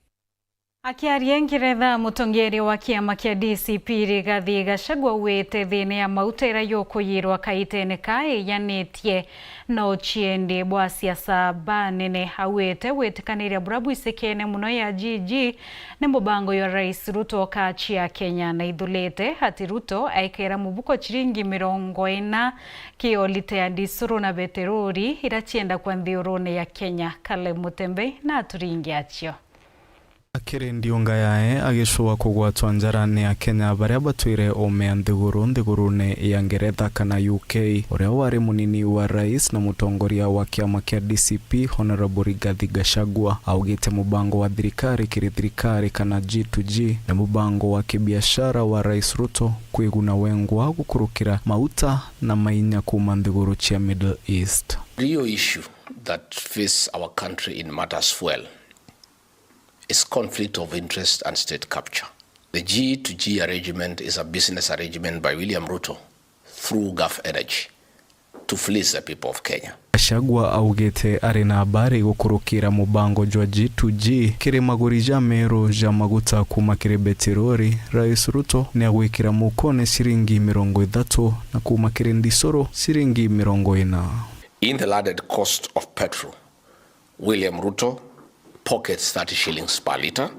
Akiaria Ngeretha, mutongeria wa kiama kia D C P Rigathi Gachagua augite thiina ya mauta iria yukuyirwa kaitene ka iyanitie no ciendi bwa siasa banene. Augite gwitikaniria buria bwisikene muno ya G G ni mubango jwa Rais Ruto ukachia Kenya, na aithurite ati Ruto aikira mubuko ciringi mirongo ina kiolite ya ndisuru na beterori iria ciendakwa nthiurune ya Kenya. Caleb Mutembe na aturingi acio. Akiri ndiunga yae agicua kugwatwa njara ni Akenya baria batwire oome ya nthiguru nthigurune ya Ngeretha kana U K, uria wari munini wa rais na mutongoria wa kiama kia D C P, Honourable Rigathi Gachagua, augite mubango wa thirikari kiri thirikari kana G to G ni mubango wa kibiashara wa Rais Ruto kwiguna wengwa gukurukira mauta na mainya kuuma nthiguru cia Middle East. Real issue that face our country in matters fuel is conflict of interest and state capture. The G to G arrangement is a business arrangement by William Ruto through Gulf Energy to fleece the people of Kenya. Gachagua augite ari na mbari gukurukira mubango jwa G to G kiri maguri ja meru ja maguta kuuma kiri betirori. Rais Ruto ni agwikira mukone ciringi mirongo ithatu na kuuma kiri ndisuru ciringi mirongo ina. In the landed cost of petrol, William Ruto pockets thirty shillings per litre,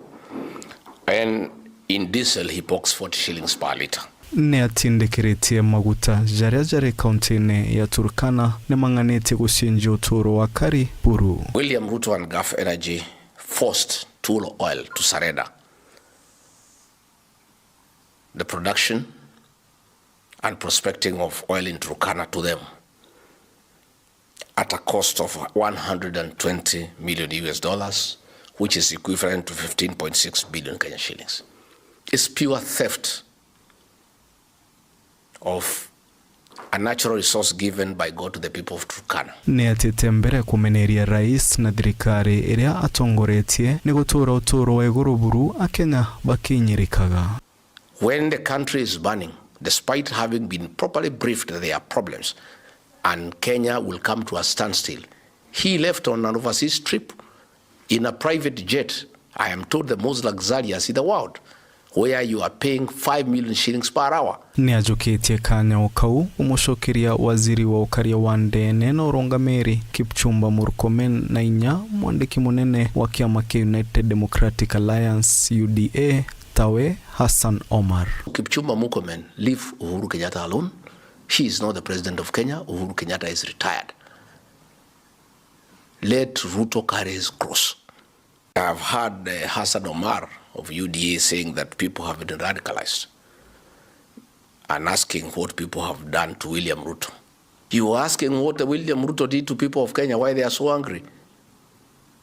and in diesel he pockets forty shillings per litre. Ni atindikiritie maguta jaria jari kaunti-ini ya Turkana ni mang'anitie gucenjia uturo wa kari buru. William Ruto and Gulf Energy forced Tullow Oil to surrender the production and prospecting of oil in Turkana to them at a cost of one hundred and twenty million U S dollars, which is equivalent to fifteen point six billion Kenya shillings. It's pure theft of a natural resource given by God to the people of Turkana. Ni atite mbere kumeneria rais na thirikari iria atongoretie ni gutura uturo wa iguru buru Akenya bakinyirikaga. When the country is burning, despite having been properly briefed that there are problems and Kenya will come to a standstill, he left on an overseas trip in a private jet, I am told the most luxurious in the world, where you are paying five million shillings per hour. Ni ajukitie kanya o kau kumucokeria waziri wa ukaria wa ndene na urungamiri, Kipchumba Murkomen, na inya mwandiki munene wa kiama kia United Democratic Alliance, U D A, tawe Hassan Omar. Kipchumba Murkomen, leave Uhuru Kenyatta alone. He is not the president of Kenya. Uhuru Kenyatta is retired. Let Ruto carry his cross. I've heard, uh, Hassan Omar of U D A saying that people have been radicalized and asking what people have done to William Ruto. You are asking what William Ruto did to people of Kenya, why they are so angry.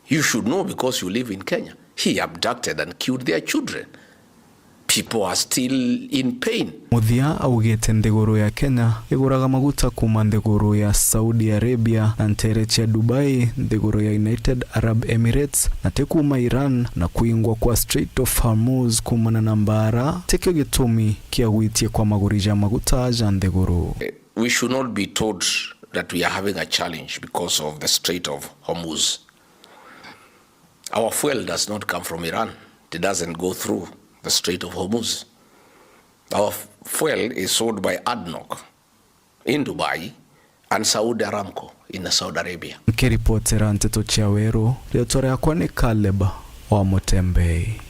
You should know because you live in Kenya. He abducted and killed their children. People are still in pain. Muthia augite nthiguru ya Kenya iguraga maguta kuuma nthiguru ya Saudi Arabia na nteere cia Dubai, nthiguru ya United Arab Emirates, na ti kuuma Iran, na kuingwa kwa Strait of Hormuz kuumana na mbaara tikio gitumi kia gwitia kwa maguri ja maguta ja nthiguru. We should not be told that we are having a challenge because of the Strait of Hormuz. Our fuel does not come from Iran. It doesn't go through the Strait of Hormuz. Our f-, fuel is sold by ADNOC in Dubai and Saudi Aramco in Saudi Arabia. Nkiripotera nteto cia Weru, riitwa riakwa ni Caleb wa Mutembei.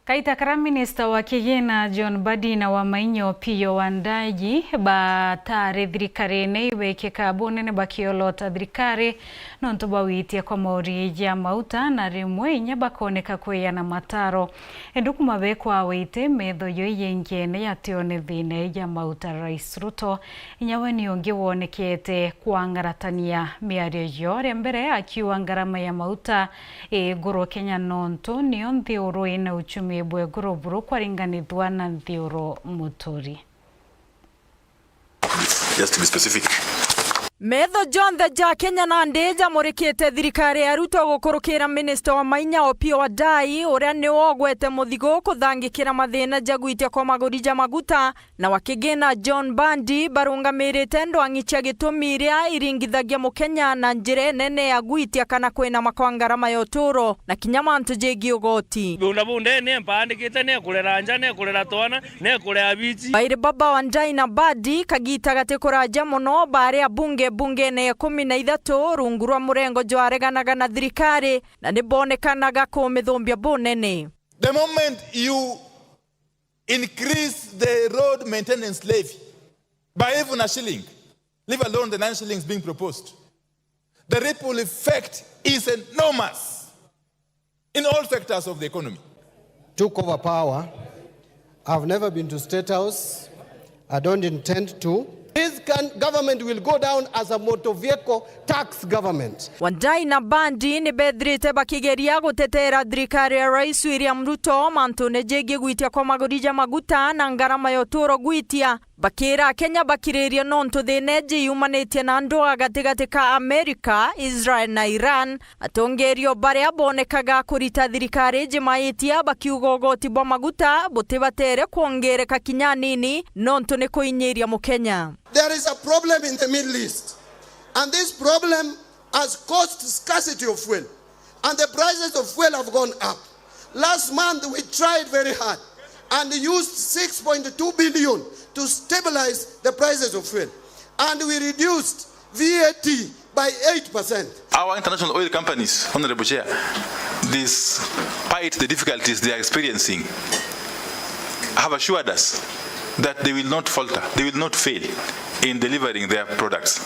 Kaita karia minista wa kigina John Mbadi na wa Mainyo Opiyo Wandayi batari thirikarine ibekika bunene bakiolota thirikari nontu bwa witia kwa mauri ja mauta, na rimwe inya bakoneka kwiana mataro. Indi kuma bekwa witi metho yo iyingene yatione thina ya mauta, Rais Ruto inya we ni ungi wonekete kwangaratania miario yo. Ria mbere akiuga ngarama ya mauta i iguru Kenya nontu nio nthiuru ina uchumi bwa iguru buru kwaringanithua na nthiuru muturi. Just to be specific. Metho jonthe ja Kenya nandi jamurikite thirikari ya Ruto gukurukira minista wa mainya Opiyo Wandayi, uria niwe ugwete muthigu kuthangikira mathina ja gwitia kwa maguri ja maguta, na wa kigina John Mbadi barungamirite ndwang'i cia gitumi iria iringithagia Mukenya na njira inene ya gwitia kana kwinama kwa ngarama ya uturo na kinya mantu jegii ugoti. Migunda bundene, mpaandikite, nekurera nja, nekurera twana, nekurera bichi. Bairi baba Wandayi na Mbadi, kagita gati kuraja mono, baari abunge bungene ya ikumi na ithatu rungu rwa murengo jwareganaga na thirikari, na nibonekanaga kumithumba bunene. The moment you increase the road maintenance levy by even a shilling, leave alone the nine shillings being proposed, the ripple effect is enormous in all sectors of the economy. Took over power. I've never been to State House. I don't intend to. This can, government will go down as a motor vehicle tax government. Wandayi na Mbadi ni bethirite bakigeria gutetera thirikari ya Rais William Ruto mantune jegii gwitia kwa maguri ja maguta na ngarama ya uturo gwitia, bakira Akenya bakiriria nontu thina iji yumanitie na ndwaa gatigati ka Amerika, Israel na Iran. Atongeria baria bonekaga kurita thirikari iji maitia bakiuga ugoti bwa maguta butibatere kwongereka kinya anini nontu ni kuinyiria Mukenya. There is a problem in the Middle East, and this problem has caused scarcity of fuel, and the prices of fuel have gone up. Last month, we tried very hard and used six point two billion to stabilize the prices of fuel, and we reduced V A T by eight percent. Our international oil companies, Honorable Chair, despite the difficulties they are experiencing, have assured us that they will not falter, they will not fail in delivering their products,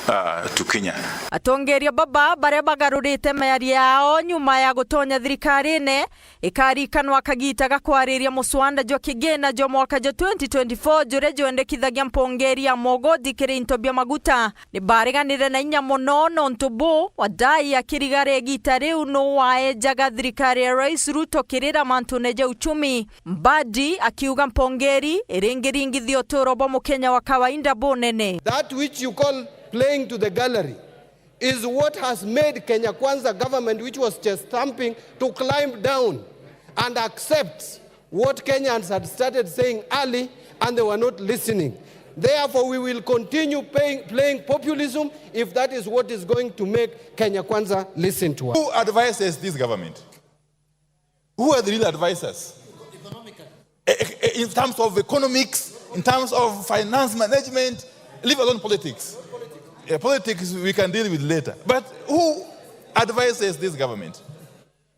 uh, to Kenya. Atongeria baba baria bagarurite miario yao nyuma ya gutonya thirikarine, ikarikanwa kagita ga kwariria muswanda jwa kigina jwa mwaka jwa twenty twenty-four, juria jwendekithagia mpongeri ya mogoti kiri into bia maguta. Ni bareganire na inya mono, nontu bu Wandayi akirigara igita riu nu waejaga thirikari ya Rais Ruto kirira mantune ja uchumi. Mbadi akiuga mpongeri iringiringithia uturo bwa Mukenya wa kawaida bunene. That which you call playing to the gallery is what has made Kenya Kwanza government, which was chest thumping, to climb down and accept what Kenyans had started saying early and they were not listening. Therefore, we will continue paying, playing populism if that is what is going to make Kenya Kwanza listen to us. Who advises this government? Who are the real advisors? Eh, eh, eh, in terms of economics, in terms of finance management, leave alone politics. Eh, politics we can deal with later. But who advises this government?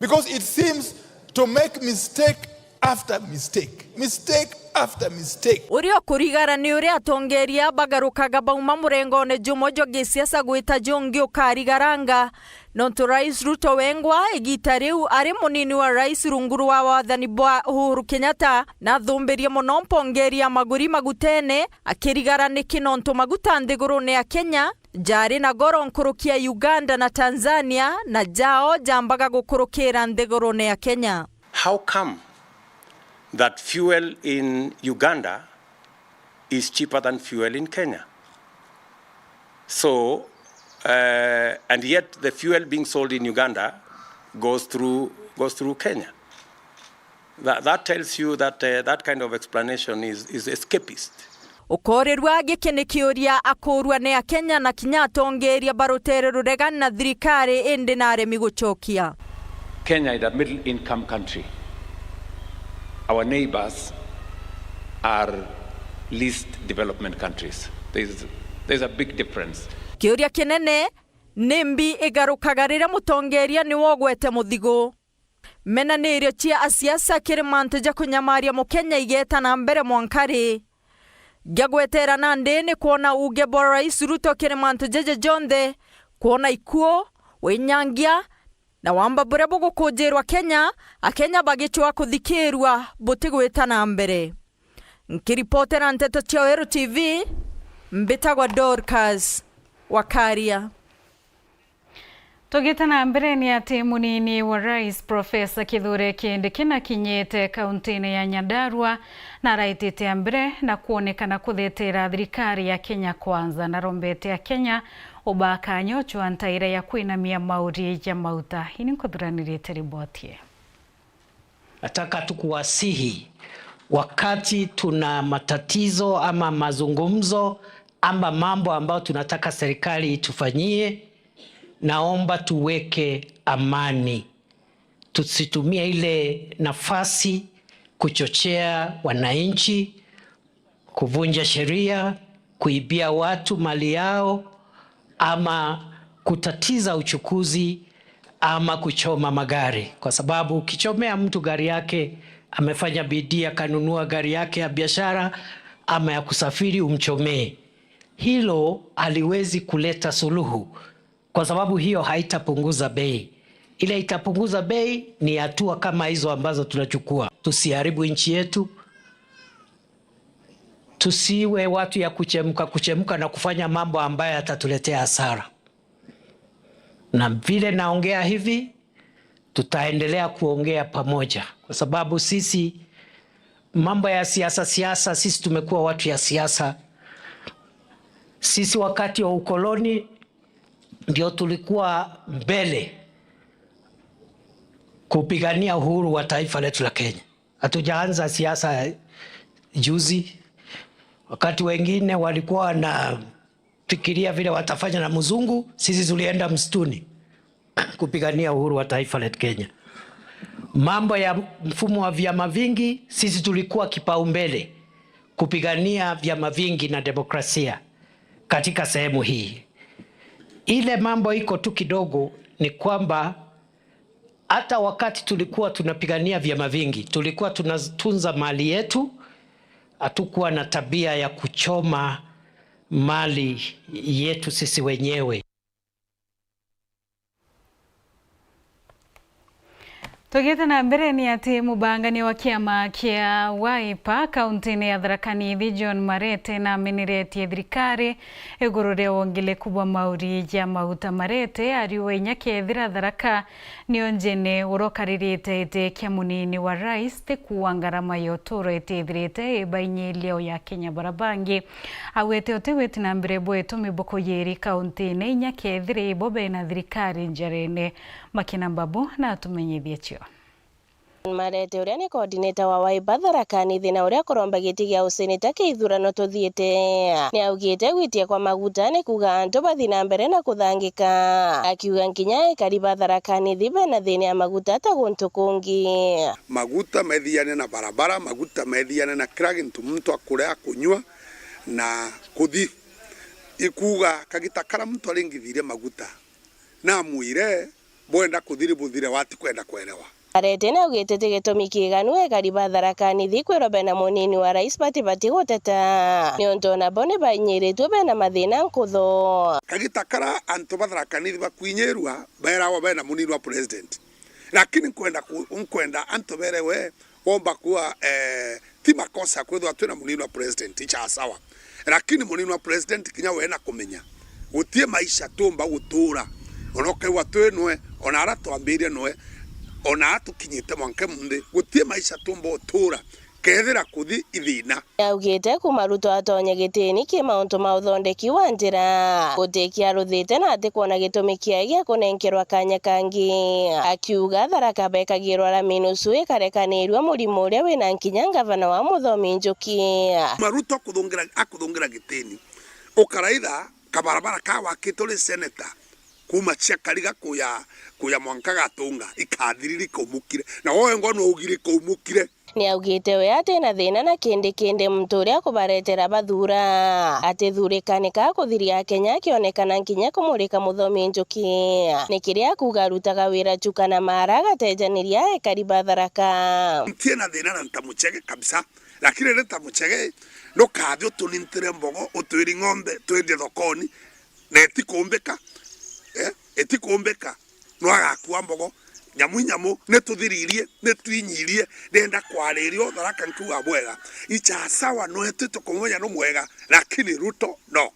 Because it seems to make mistake after mistake, mistake after mistake. Uria ukurigara ni uria atongeria bagarukaga bauma murengone jumwe jwa gisiasa gwita jungi ukarigaranga. Nontu Rais Ruto wengwa igita riu ari munini wa rais rungu rwa wathani bwa Uhuru Kenyatta, nathumbirie mono mpongeria maguri magutene, akirigara niki nontu maguta nthigurune ya Kenya jari na goro nkuruki ya Uganda na Tanzania, na jao jambaga gukurukira nthigurune ya Kenya. How come that fuel in Uganda is cheaper than fuel in Kenya? So, uh, and yet the fuel being sold in Uganda goes through, goes through Kenya. That, that tells you that, uh, that kind of explanation is, is escapist. Ukorirua giki ni kiuria akurua ni Akenya na kinya atongeria ba rutere ruregani na thirikari, indi naremi gucokia. Kenya is a middle income country. Our neighbors are least development countries. There's, there's a big difference. Kiuria kinene ni mbi igarukaga riria mutongeria niwe ugwete muthigo. Menanirio cia asiasa kiri mantu ja kunyamaria Mukenya igeeta na mbere mwanka ri? Gia gwetera nandi ni kwona uuge bwa Rais Ruto kiri mantu jaja jonthe, kwona ikuo, winyangia, na wamba buria bugukujirwa Kenya, Akenya bagicwaa kuthikirua butigwita na mbere. Nkiripotera nteto cia Weru T V, mbitagwa Dorcas Wakaria. Tugite na mbere ni ati munini wa rais Professor Kithure Kindiki nakinyite kauntine ya Nyandarua na araitite mbere na kwonekana kuthetera thirikari ya Kenya Kwanza na rombete Akenya ubakanya ucwa ntaira ya kwinamia mauri ja mauta. Ini nkuthuranirite riboti ii. Nataka tu kuwasihi, wakati tuna matatizo ama mazungumzo ama mambo ambayo tunataka serikali itufanyie, naomba tuweke amani. Tusitumie ile nafasi kuchochea wananchi, kuvunja sheria, kuibia watu mali yao, ama kutatiza uchukuzi, ama kuchoma magari, kwa sababu ukichomea mtu gari yake, amefanya bidii akanunua gari yake ya biashara ama ya kusafiri, umchomee, hilo haliwezi kuleta suluhu, kwa sababu hiyo haitapunguza bei. Ile itapunguza bei ni hatua kama hizo ambazo tunachukua. Tusiharibu nchi yetu, tusiwe watu ya kuchemka, kuchemka na kufanya mambo ambayo yatatuletea hasara. Na vile naongea hivi, tutaendelea kuongea pamoja, kwa sababu sisi, mambo ya siasa, siasa, sisi tumekuwa watu ya siasa. Sisi wakati wa ukoloni ndio tulikuwa mbele kupigania uhuru wa taifa letu la Kenya. Hatujaanza siasa juzi. Wakati wengine walikuwa wanafikiria vile watafanya na mzungu, sisi tulienda msituni kupigania uhuru wa taifa la Kenya. Mambo ya mfumo wa vyama vingi, sisi tulikuwa kipaumbele kupigania vyama vingi na demokrasia katika sehemu hii. Ile mambo iko tu kidogo ni kwamba hata wakati tulikuwa tunapigania vyama vingi, tulikuwa tunatunza mali yetu, hatukuwa na tabia ya kuchoma mali yetu sisi wenyewe. Tugite na mbere ni ati mubangania wa kiama kia Wiper kauntine ya Tharaka Nithi, John Marete, nameneretie thirikari iguru ria wongeleku bwa mauri ja mauta. Marete ariuga inya kethira Tharaka nio njene uria ukaririte giti kia munini wa rais, ti kuuga ngarama ya uturo itithirite ibainyiria o ya Kenya bara bangi. Augite uti witi na mbere bwa itumi bukuyiri kauntine inya kethira ibo bena thirikari njarene. Makina Mbabu na atumenyithie cio. Marete uria ni coordinator wa Wiper Tharaka Nithi na uria kuromba giti gia useneta kia ithurano tuthiite, ni augite gwitia kwa maguta ni kuuga antu bathi na mbere na kuthangika, akiuga nkinya ekari ba Tharaka Nithi bena thina ya maguta ta guntu kungi. Maguta methiane na barabara, maguta methiane na kila gintu muntu akuria, akunyua na kuthi. Ikuuga kagita kara muntu aringithirie maguta, namwire bwenda kuthiri buthire, wati kwenda kwerewa. Arete ni augite ti gitumi kiiganu ekari ba Tharaka Nithi kwirwa bena munini wa rais batibati guteta, niuntu ona bo ni bainyiritue bena mathina nkutho. Kagita kara antu ba Tharaka Nithi bakwinyirua baeragwa bena munini wa president. Lakini nkwenda ku-, nkwenda antu berewe, womba kuwa, eh, ti makosa kwithirwa twina munini wa president, icha sawa. Lakini munini wa president kinya we na kumenya, gutie maisha tumba gutura, ona ukaigua twi nwe, ona ara twambirie nwe, ona ara tukinyite mwanka munthi, gutie maisha tumba gutura kethira kuthi ithina. Niaugite kuma Ruto atonye gitini ki mauntu ma uthondeki wa njira, gutikia aruthite na atikwona gitumi kiai gia kunenkerwa kanya kangi. Akiuga Tharaka bekagirwa rami nusu ikarekanirua murimo uria wina nkinya ngavana wa Muthomi Njuki. Kuma Ruto akuthungira, akuthungira gitini, ukaraitha kabarabara ka wakitwe ri senator kuma cia Kariga kuya, kuya mwanka Gatunga, ikathiriri ikaumukire. Na woe ngono ugiri ikaumukire. Niaugite we atina thina na kindi kindi muntu uria akubaretera bathuura. Atithurika ni ka kuthiria Akenya akionekana nkinya kumurika Muthomi Njuki. Ni kiria akuuga arutaga wira chuka na maara agatejaniria ekari ba Tharaka. Ntiena thina na ntamuchege kabisa. Lakini ni ntamuchege, nukathi utunintire mbogo, utwiri ng'ombe, twendie thokoni, na itikumbika. Eh? Itikumbika. No agakua mbogo. Nyamu inyamu, ni tuthiririe, ni twinyirie, ndenda kwariria Tharaka nkiuga bwega. Icha sawa, no etwite kumenya no mwega, lakini Ruto, no.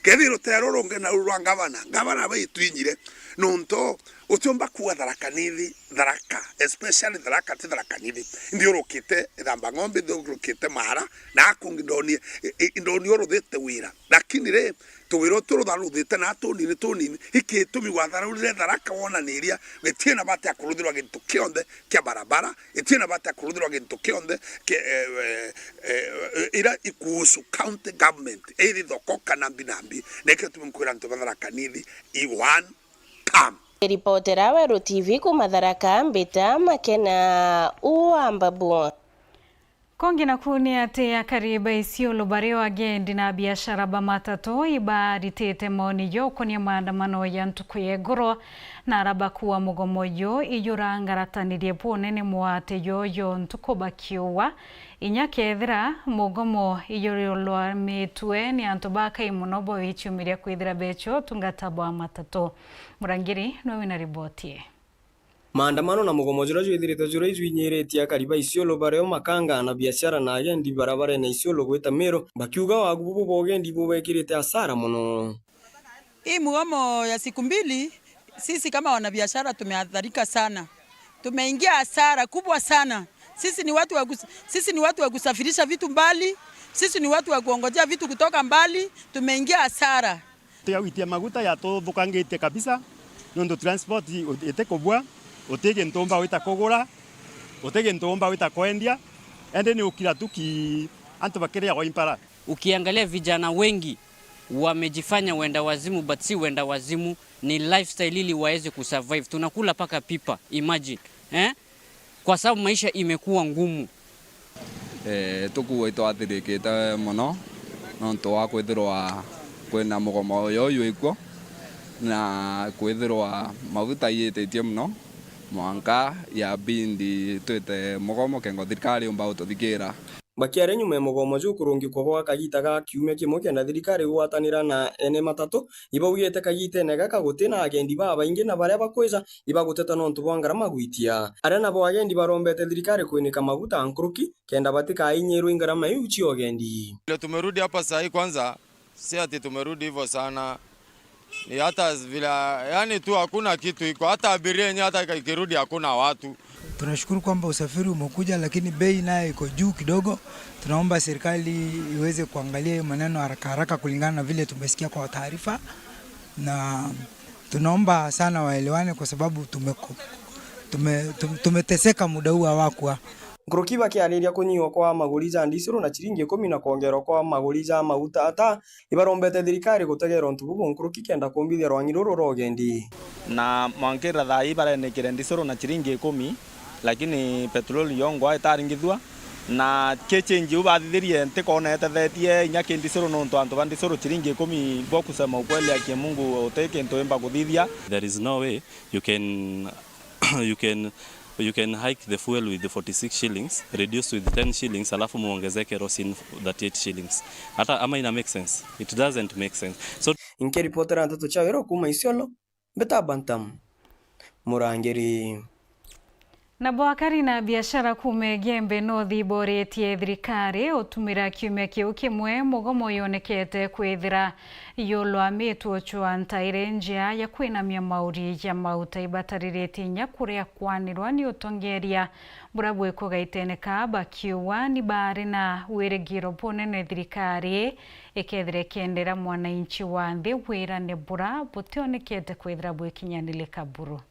Kethira rutero rungi na rwa ngavana, ngavana baitwinyire, nontu utiumba kuuga Tharaka Nithi, Tharaka, especially Tharaka, ti Tharaka Nithi. Nthiurukite Ithamba Ng'ombe, nthiurukite Maara, na akungi ndonie, i-, i-, ndonie uruthite wira. Lakini ri, tuwira utu rutharuthite na tunini tunini, iki gitumi watharurire Tharaka wonaniria, gitiena bati ya kuruthirwa gintu kionthe kia barabara, gitiena bati ya kuruthirwa gintu kionthe kia, eh, eh, eh, ira ikuhusu county government, iri thoko kana mbi na mbi, na ikio gitumi nkwira antu ba Tharaka Nithi i one term. Ripotera Weru T V kuma Tharaka, Mbita Makena wa Mbabu. Kongi naku ni ati akari ba Isiolo bario agendi na biashara ba matatu ibaritite maoni jokonia maandamano ya ntuku ya igoro, na ara bakuwa mugomo uyu ijura ngaratanirie bunene mwate yoyo ntuku bakiuwa. Inya kethira mugomo ijurulamitwe ni antu bakai mono bo ichiumiria kwithira becho tungata bwa matatu. Murangiri nwe wina riboti ii. Maandamano na mugomo juria jwithiritwe juria ijwinyiritie akari ba Isiolo bario makanga na biashara na agendi barabarene Isiolo gwita Meru, bakiuga wagu bubu bwa ugendi bubekirite asara mono. Hii mgomo ya siku mbili, sisi kama wanabiashara tumeathirika sana. Tumeingia hasara kubwa sana. Sisi ni watu wa kus-, sisi ni watu wa kusafirisha vitu mbali, sisi ni watu wa kuongojea vitu kutoka mbali, tumeingia hasara. Tiga gwitia maguta yatuthukangitie kabisa, nontu transport itikubua, uti gintu umba gwita kugura, uti gintu umba gwita kwendia, indi ni ukira tu ki antu bakiriagwa impara. Ukiangalia vijana wengi wamejifanya wenda wazimu, but si wenda wazimu, ni lifestyle ili waweze kusurvive. Tunakula paka pipa, imagine. Eh? Kwa sababu maisha imekuwa ngumu. Eh, tukuwa itwathirikite mono nontu wa kwithirwa kwina mugomo uyu jwikuo, na kwithirwa maguta iyititie mono, mwanka ya bindi twite mugomo kengo thirikari yumba gututhikira. Bakiaria nyuma ya mugomo jukurungikwa gwa kagita ga kiumia kimwe kenda thirikari igwatanira na ene matatu, ibaugite kagitene gaka gutina agendi babaingi na baria bakwija ibaguteta nontu bwa ngarama gwitia. Aria nabo agendi barombete thirikari kwinika maguta nkuruki kenda batikainyirwe i ngarama iu cia ugendi. Vile tumerudi hapa saa hii, kwanza, si ati tumerudi hivyo sana. Ni hata vile, yani tu hakuna kitu iko. Hata abiria yenyewe hata ikirudi hakuna watu. Tunashukuru kwamba usafiri umekuja, lakini bei nayo iko juu kidogo. Tunaomba serikali iweze kuangalia hiyo maneno haraka haraka kulingana na vile tumesikia kwa taarifa. Na tunaomba sana waelewane kwa sababu tumeko-, tume-, tum-, tumeteseka muda huu hawakwa. Nkuruki bakiariria kunyiwa kwa maguri ja ndisuru na chiringi ikumi na kwongerwa kwa maguri ja maguta ata, ibarombete thirikari gutegera untu bubu nkuruki kenda kumbithia rwangi ruru rwa ugendi. Na mwankira thaa ii barenikire ndisuru na chiringi ikumi, lakini petroli yongwa itaringithua, na ki change iu bathithirie ntikona itethetie inya ki ndisuru, nontu antu ba ndisuru chiringi ikumi bo kusema ukweli ya kimungu uti kintu imba kuthithia. There is no way you can, you can You can hike the fuel with forty-six shillings, reduce with ten shillings, alafu muongeze kerosene thirty-eight shillings. Hata ama ina make sense? It doesn't make sense. So Nkiripotera nteto cia Wero kuuma Isiolo, mbita Bantam Murangiri. Nabo akari na biashara kuuma Igembe North iboretie thirikari utumira kiumia kiu kimwe mugomo yonekete kwithira yulwamitwe ucwa ntaire njia ya kwinamia mauri ja mauta ibatariritie inya kuria kwanirwa ni utongeria bura bwikuga itene ka bakiuga ni bari na wirigiro bunene thirikari ikethira ikiendera mwananchi wa nthi wirane bura butionekete kwithira bwikinyanilika buru.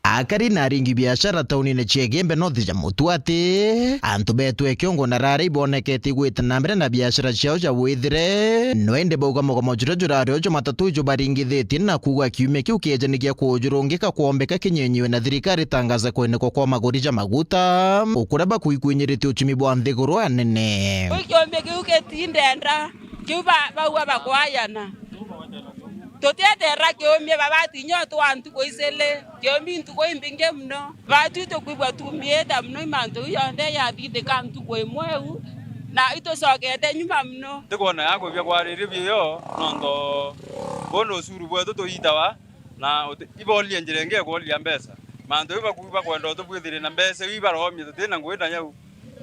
Akari na aringi biashara taunine cia Igembe North ja Mutua ati antu betwe kiongo na rari ibonekete igwite na mbere na biashara ciao ja withire, no indi bauga mugomo juria jurari uju matatu ijo baringithitie na kuuga kiumia kiu kieja ni gia kujurungika kwombeka kinyenyiwe na thirikari itangaze kwenekwa kwa maguri ja maguta, ukuria bakuikwinyiritie uchumi bwa nthiguru anene. Kiumia kiu gitindenda. Kiu ba-, bauga bakwayana. Tutieterera kiumia, babati nyo twa ntuku icili, kiumi ntuku imbingi muno. Batu tukwigua tumiite muno, imantu iu yonthe yathithika ntuku imwe u, na itucokete nyuma muno. Tikwona ya kwibia kwariri bio, nontu buu ni ucuru bwetu tuitawa, na uti-, ibolie njira ingi ya kuolia mbeca. Mantu iu baku-, bakwenda utubwithirie na mbeca iu ibaromia, tutina ngugi na nyau.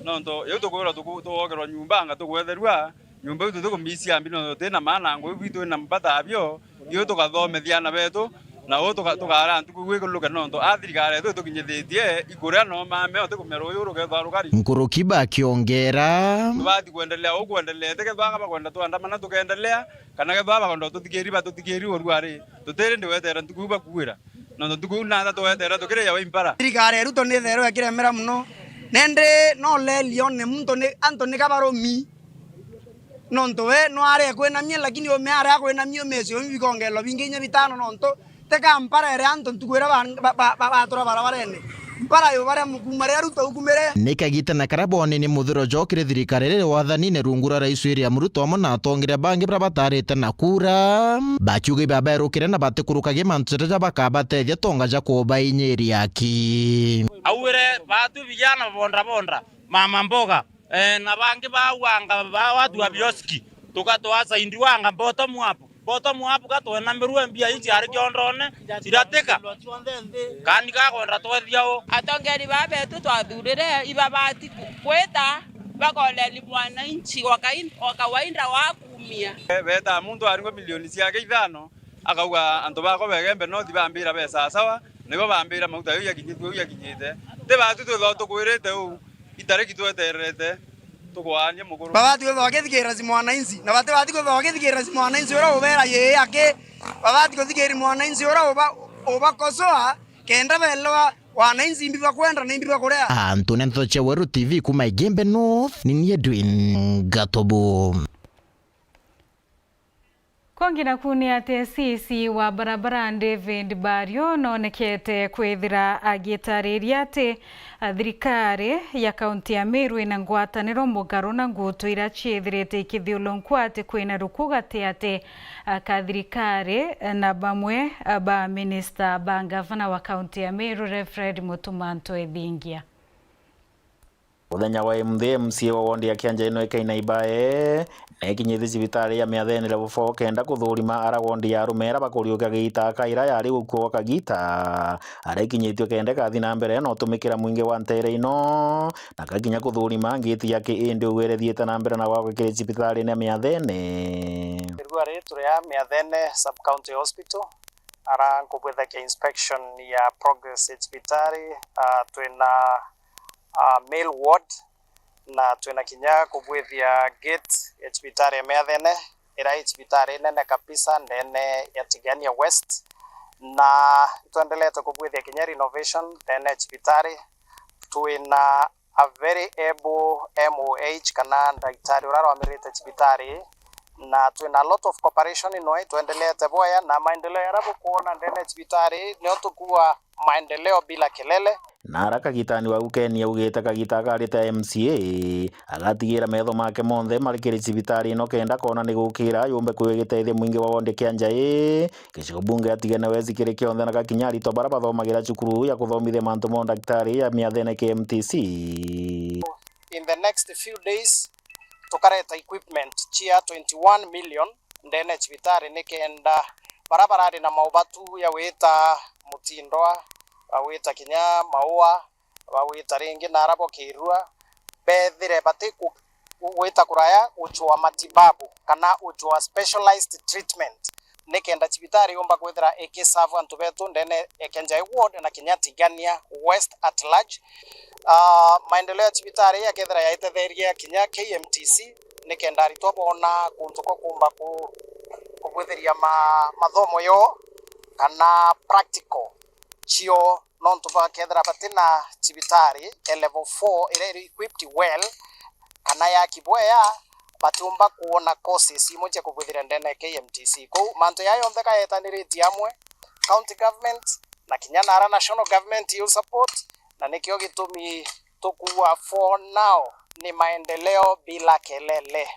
Nontu iu tukwirwa tuku-, tugokerwa nyumba, anga tugwetherua, nyumba iu tutikumisia mbi, nontu tutina maana, ngugi bitu ina mbata abio, iu tukathomethia aana betu, na uu tuka-, tukaara ntuku igwikuluke, nontu a thirikari yetu itukinyithitie ikuria no mame, utikumia ruuyu rukethwa rukari. Nkuruki bakiongera. Tubati kwendelea uu kwendelea, ti kethwa anga bakwenda twandamana tukendelea, kana kethwa bakwenda tuthikiiri, batuthikiiri urua ri, tutiri ndi weterera ntuku iu bakuira, nontu ntuku iu nata tweterera tukiri yawe impara. Thirikari ya Ruto ni itherwe ikiremera muno, nende no lelione muntu ni, antu ni kabarumi. Nontu we no aria kwinamia, lakini ume aria kwinamia umecio umi bikongelwa bingi inya bitano, nontu ti ka mpara iria antu ntuku iria ba-, ba-, ba-, ba-, batura barabarene. Mpara yo baria mukuma ria Ruto ukumire. Ni kagita na karia boni ni muthiro jokire thirikari riri wathanine rungu rwa Rais William Ruto amwe na atongeria bangi baria batarite na kura, bakiuga ibaberukire na batikurukage mantu jaria jabakabatethia tonga ja kubainyiria aki. Augire batu vijana bonda bonda, mama mboga, eh, na bangi bauanga ba watu wa bioski, tukatwasaidiwanga bottom up. Bottom up gatwenamirwe mbia ici ari kiondone, ciratika. Kani gakwenda twethia u? Atongeri baa betu twathurire ibabati ku-, kwita bakoreri mwananchi wa kain-, wa kawaida wa kumia. Betaa muntu aringwa milioni ciake ithano, akauga, "Antu bakwa ba Igembe North bambira be sawasawa, nibo bambira mauta jau jakinyitue, jau jakinyite." Ti batu twithwa tukwirite uu, itariki twetererete, tukwaania mukuru. Babati kwithwa bakithikirira ci mwananchi, na bati bati kwithwa bakithikirira ci mwananchi uria ubera yii aki. Babati kuthikirira mwananchi uria uba-, ubakosoa, kenda belewa wananchi imbi bakwenda na imbi bakuria. Antu ni nteto cia Weru T V kuma Igembe North, ni ni Edwin Gatobu. Kongi naku ni ati C C wa barabara David Bario nonekete kwithira agitariria ati, a, thirikari ya kaunti ya Meru ina ngwataniro mugaru na ngutu iria ciithirite ikithiulunkua ati kwina ruku gati ati, a, ka thirikari na bamwe, a, ba minista ba ngavana wa kaunti ya Meru, Rev Fred Mutuma Ntwethingia. Muthenya wa imuthi, M C A wa wondi ya Kianja ino ikaina ibae, nekinyithie cibitari ya Miathene level four kenda kuthurima ara wondi ya arume era bakuriukia giita kaira yari gukua gwa kagita. Ara ikinyitio kenda ikathi na mbere na utumikira mwingi wa ntere ino, na gakinya kuthurima ngiti ya ki indi ugwire thiite na mbere na gwakwa kiri cibitarine ya Miathene. Rua ri turi a Miathene Sub County Hospital, ara nkubwithakia inspection ya progress ya cibitari, ah, twina ah, male ward, na twina kinya kubwithia gate ya cibitari ya Miathene, ira i cibitari nene kabisa ndene ya Tigania West, na itwendelete kubwithia kinya renovation ndene ya cibitari. Twina a very able M O H kana ndagitari uria arwamirite cibitari, na twina a lot of cooperation noi, twendelete bwaya, na maendeleo jaria bukwona ndene ya cibitari nio tukua maendeleo bila kelele. Na ara kagitani wa ukeni augite kagita akarite M C A agatigira metho make monthe mari kiri cibitari ino kenda koona ni gukira yumbe kwiwe giteithia mwingi wa wondi kia Njai, gicigo bunge atigene wezi kiri kionthe na gakinya aritwa bara bathomagira cukuru ya kuthomithia mantu ma undaktari ya Miathene K M T C. In the next few days, tukareta equipment cia twenty-one million ndene ya cibitari nikenda bara barari na maubatu ya wita Mutindwa, ba wita kinya Maua, ba wita ringi nara bo Kirua, bethire bati ku-, gwita kuraya gucua matibabu kana gucua specialized treatment, nikenda cibitari yumba kwithira ikiserve antu betu ndene ya Kenjai ward na kinya Tigania West at large. Ah, maendeleo ya cibitari yakethira yaitetheria kinya K M T C, nikenda aritwa boona kuntu kwa kumba ku-, kubwithiria ma-, mathomo yoo kana practical cio, nontu bakethira batina cibitari e level four iria iri equipped well kana yaki bwea, batiumba kwona courses imwe cia kubwithiria ndene ya K M T C. Kou mantu jaa yonthe gayetaniritie amwe, county government na kinya nara national government will support, na nikio gitumi tukuuga for now ni maendeleo bila kelele.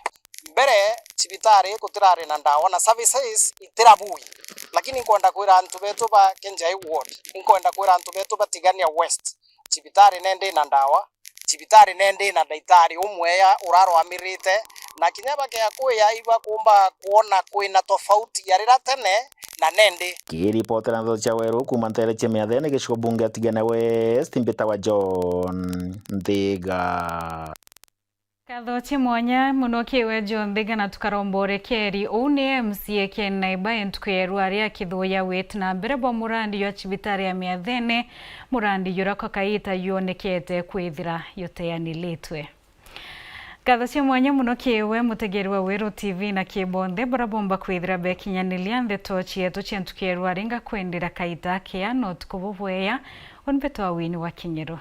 Mbere, cibitari gutirari na ndawa na services itirabui, lakini inkwenda kwira antu betu ba Kenjai ward, inkwenda kwira antu betu ba Tigania West, cibitari nende ina ndawa, cibitari nende ina ndaitari umwe ya urarwamirite, na kinya bakea kuya ibakumba kwona kwina tofauti ya rira tene na nende. Kiripotera ndeto cia Weru kuuma ntere cia Miathene, gicigo bunge ya Tigania West, mbitawa John Nthiga. Nkatho cia mwanya mono kiwe John Nthiga, na tukaromba urekeri. Uu ni M C A Ken Naiba entuku ya rua ria Kithuya wit na mbere bwa murandi jwa cibitari ya Miathene, murandi juria kwa kaita juonekete kwithira juteanilitwe. Nkatho cia mwanya mono kiwe mutegeri wa Weru T V na ki bonthe baria bomba kwithira bekinyaniria ndeto cietu cia ntuku ya rua ringa kwendera kaita kea na utuku bubwea. Uni mbitwa Wini wa Kinyiru.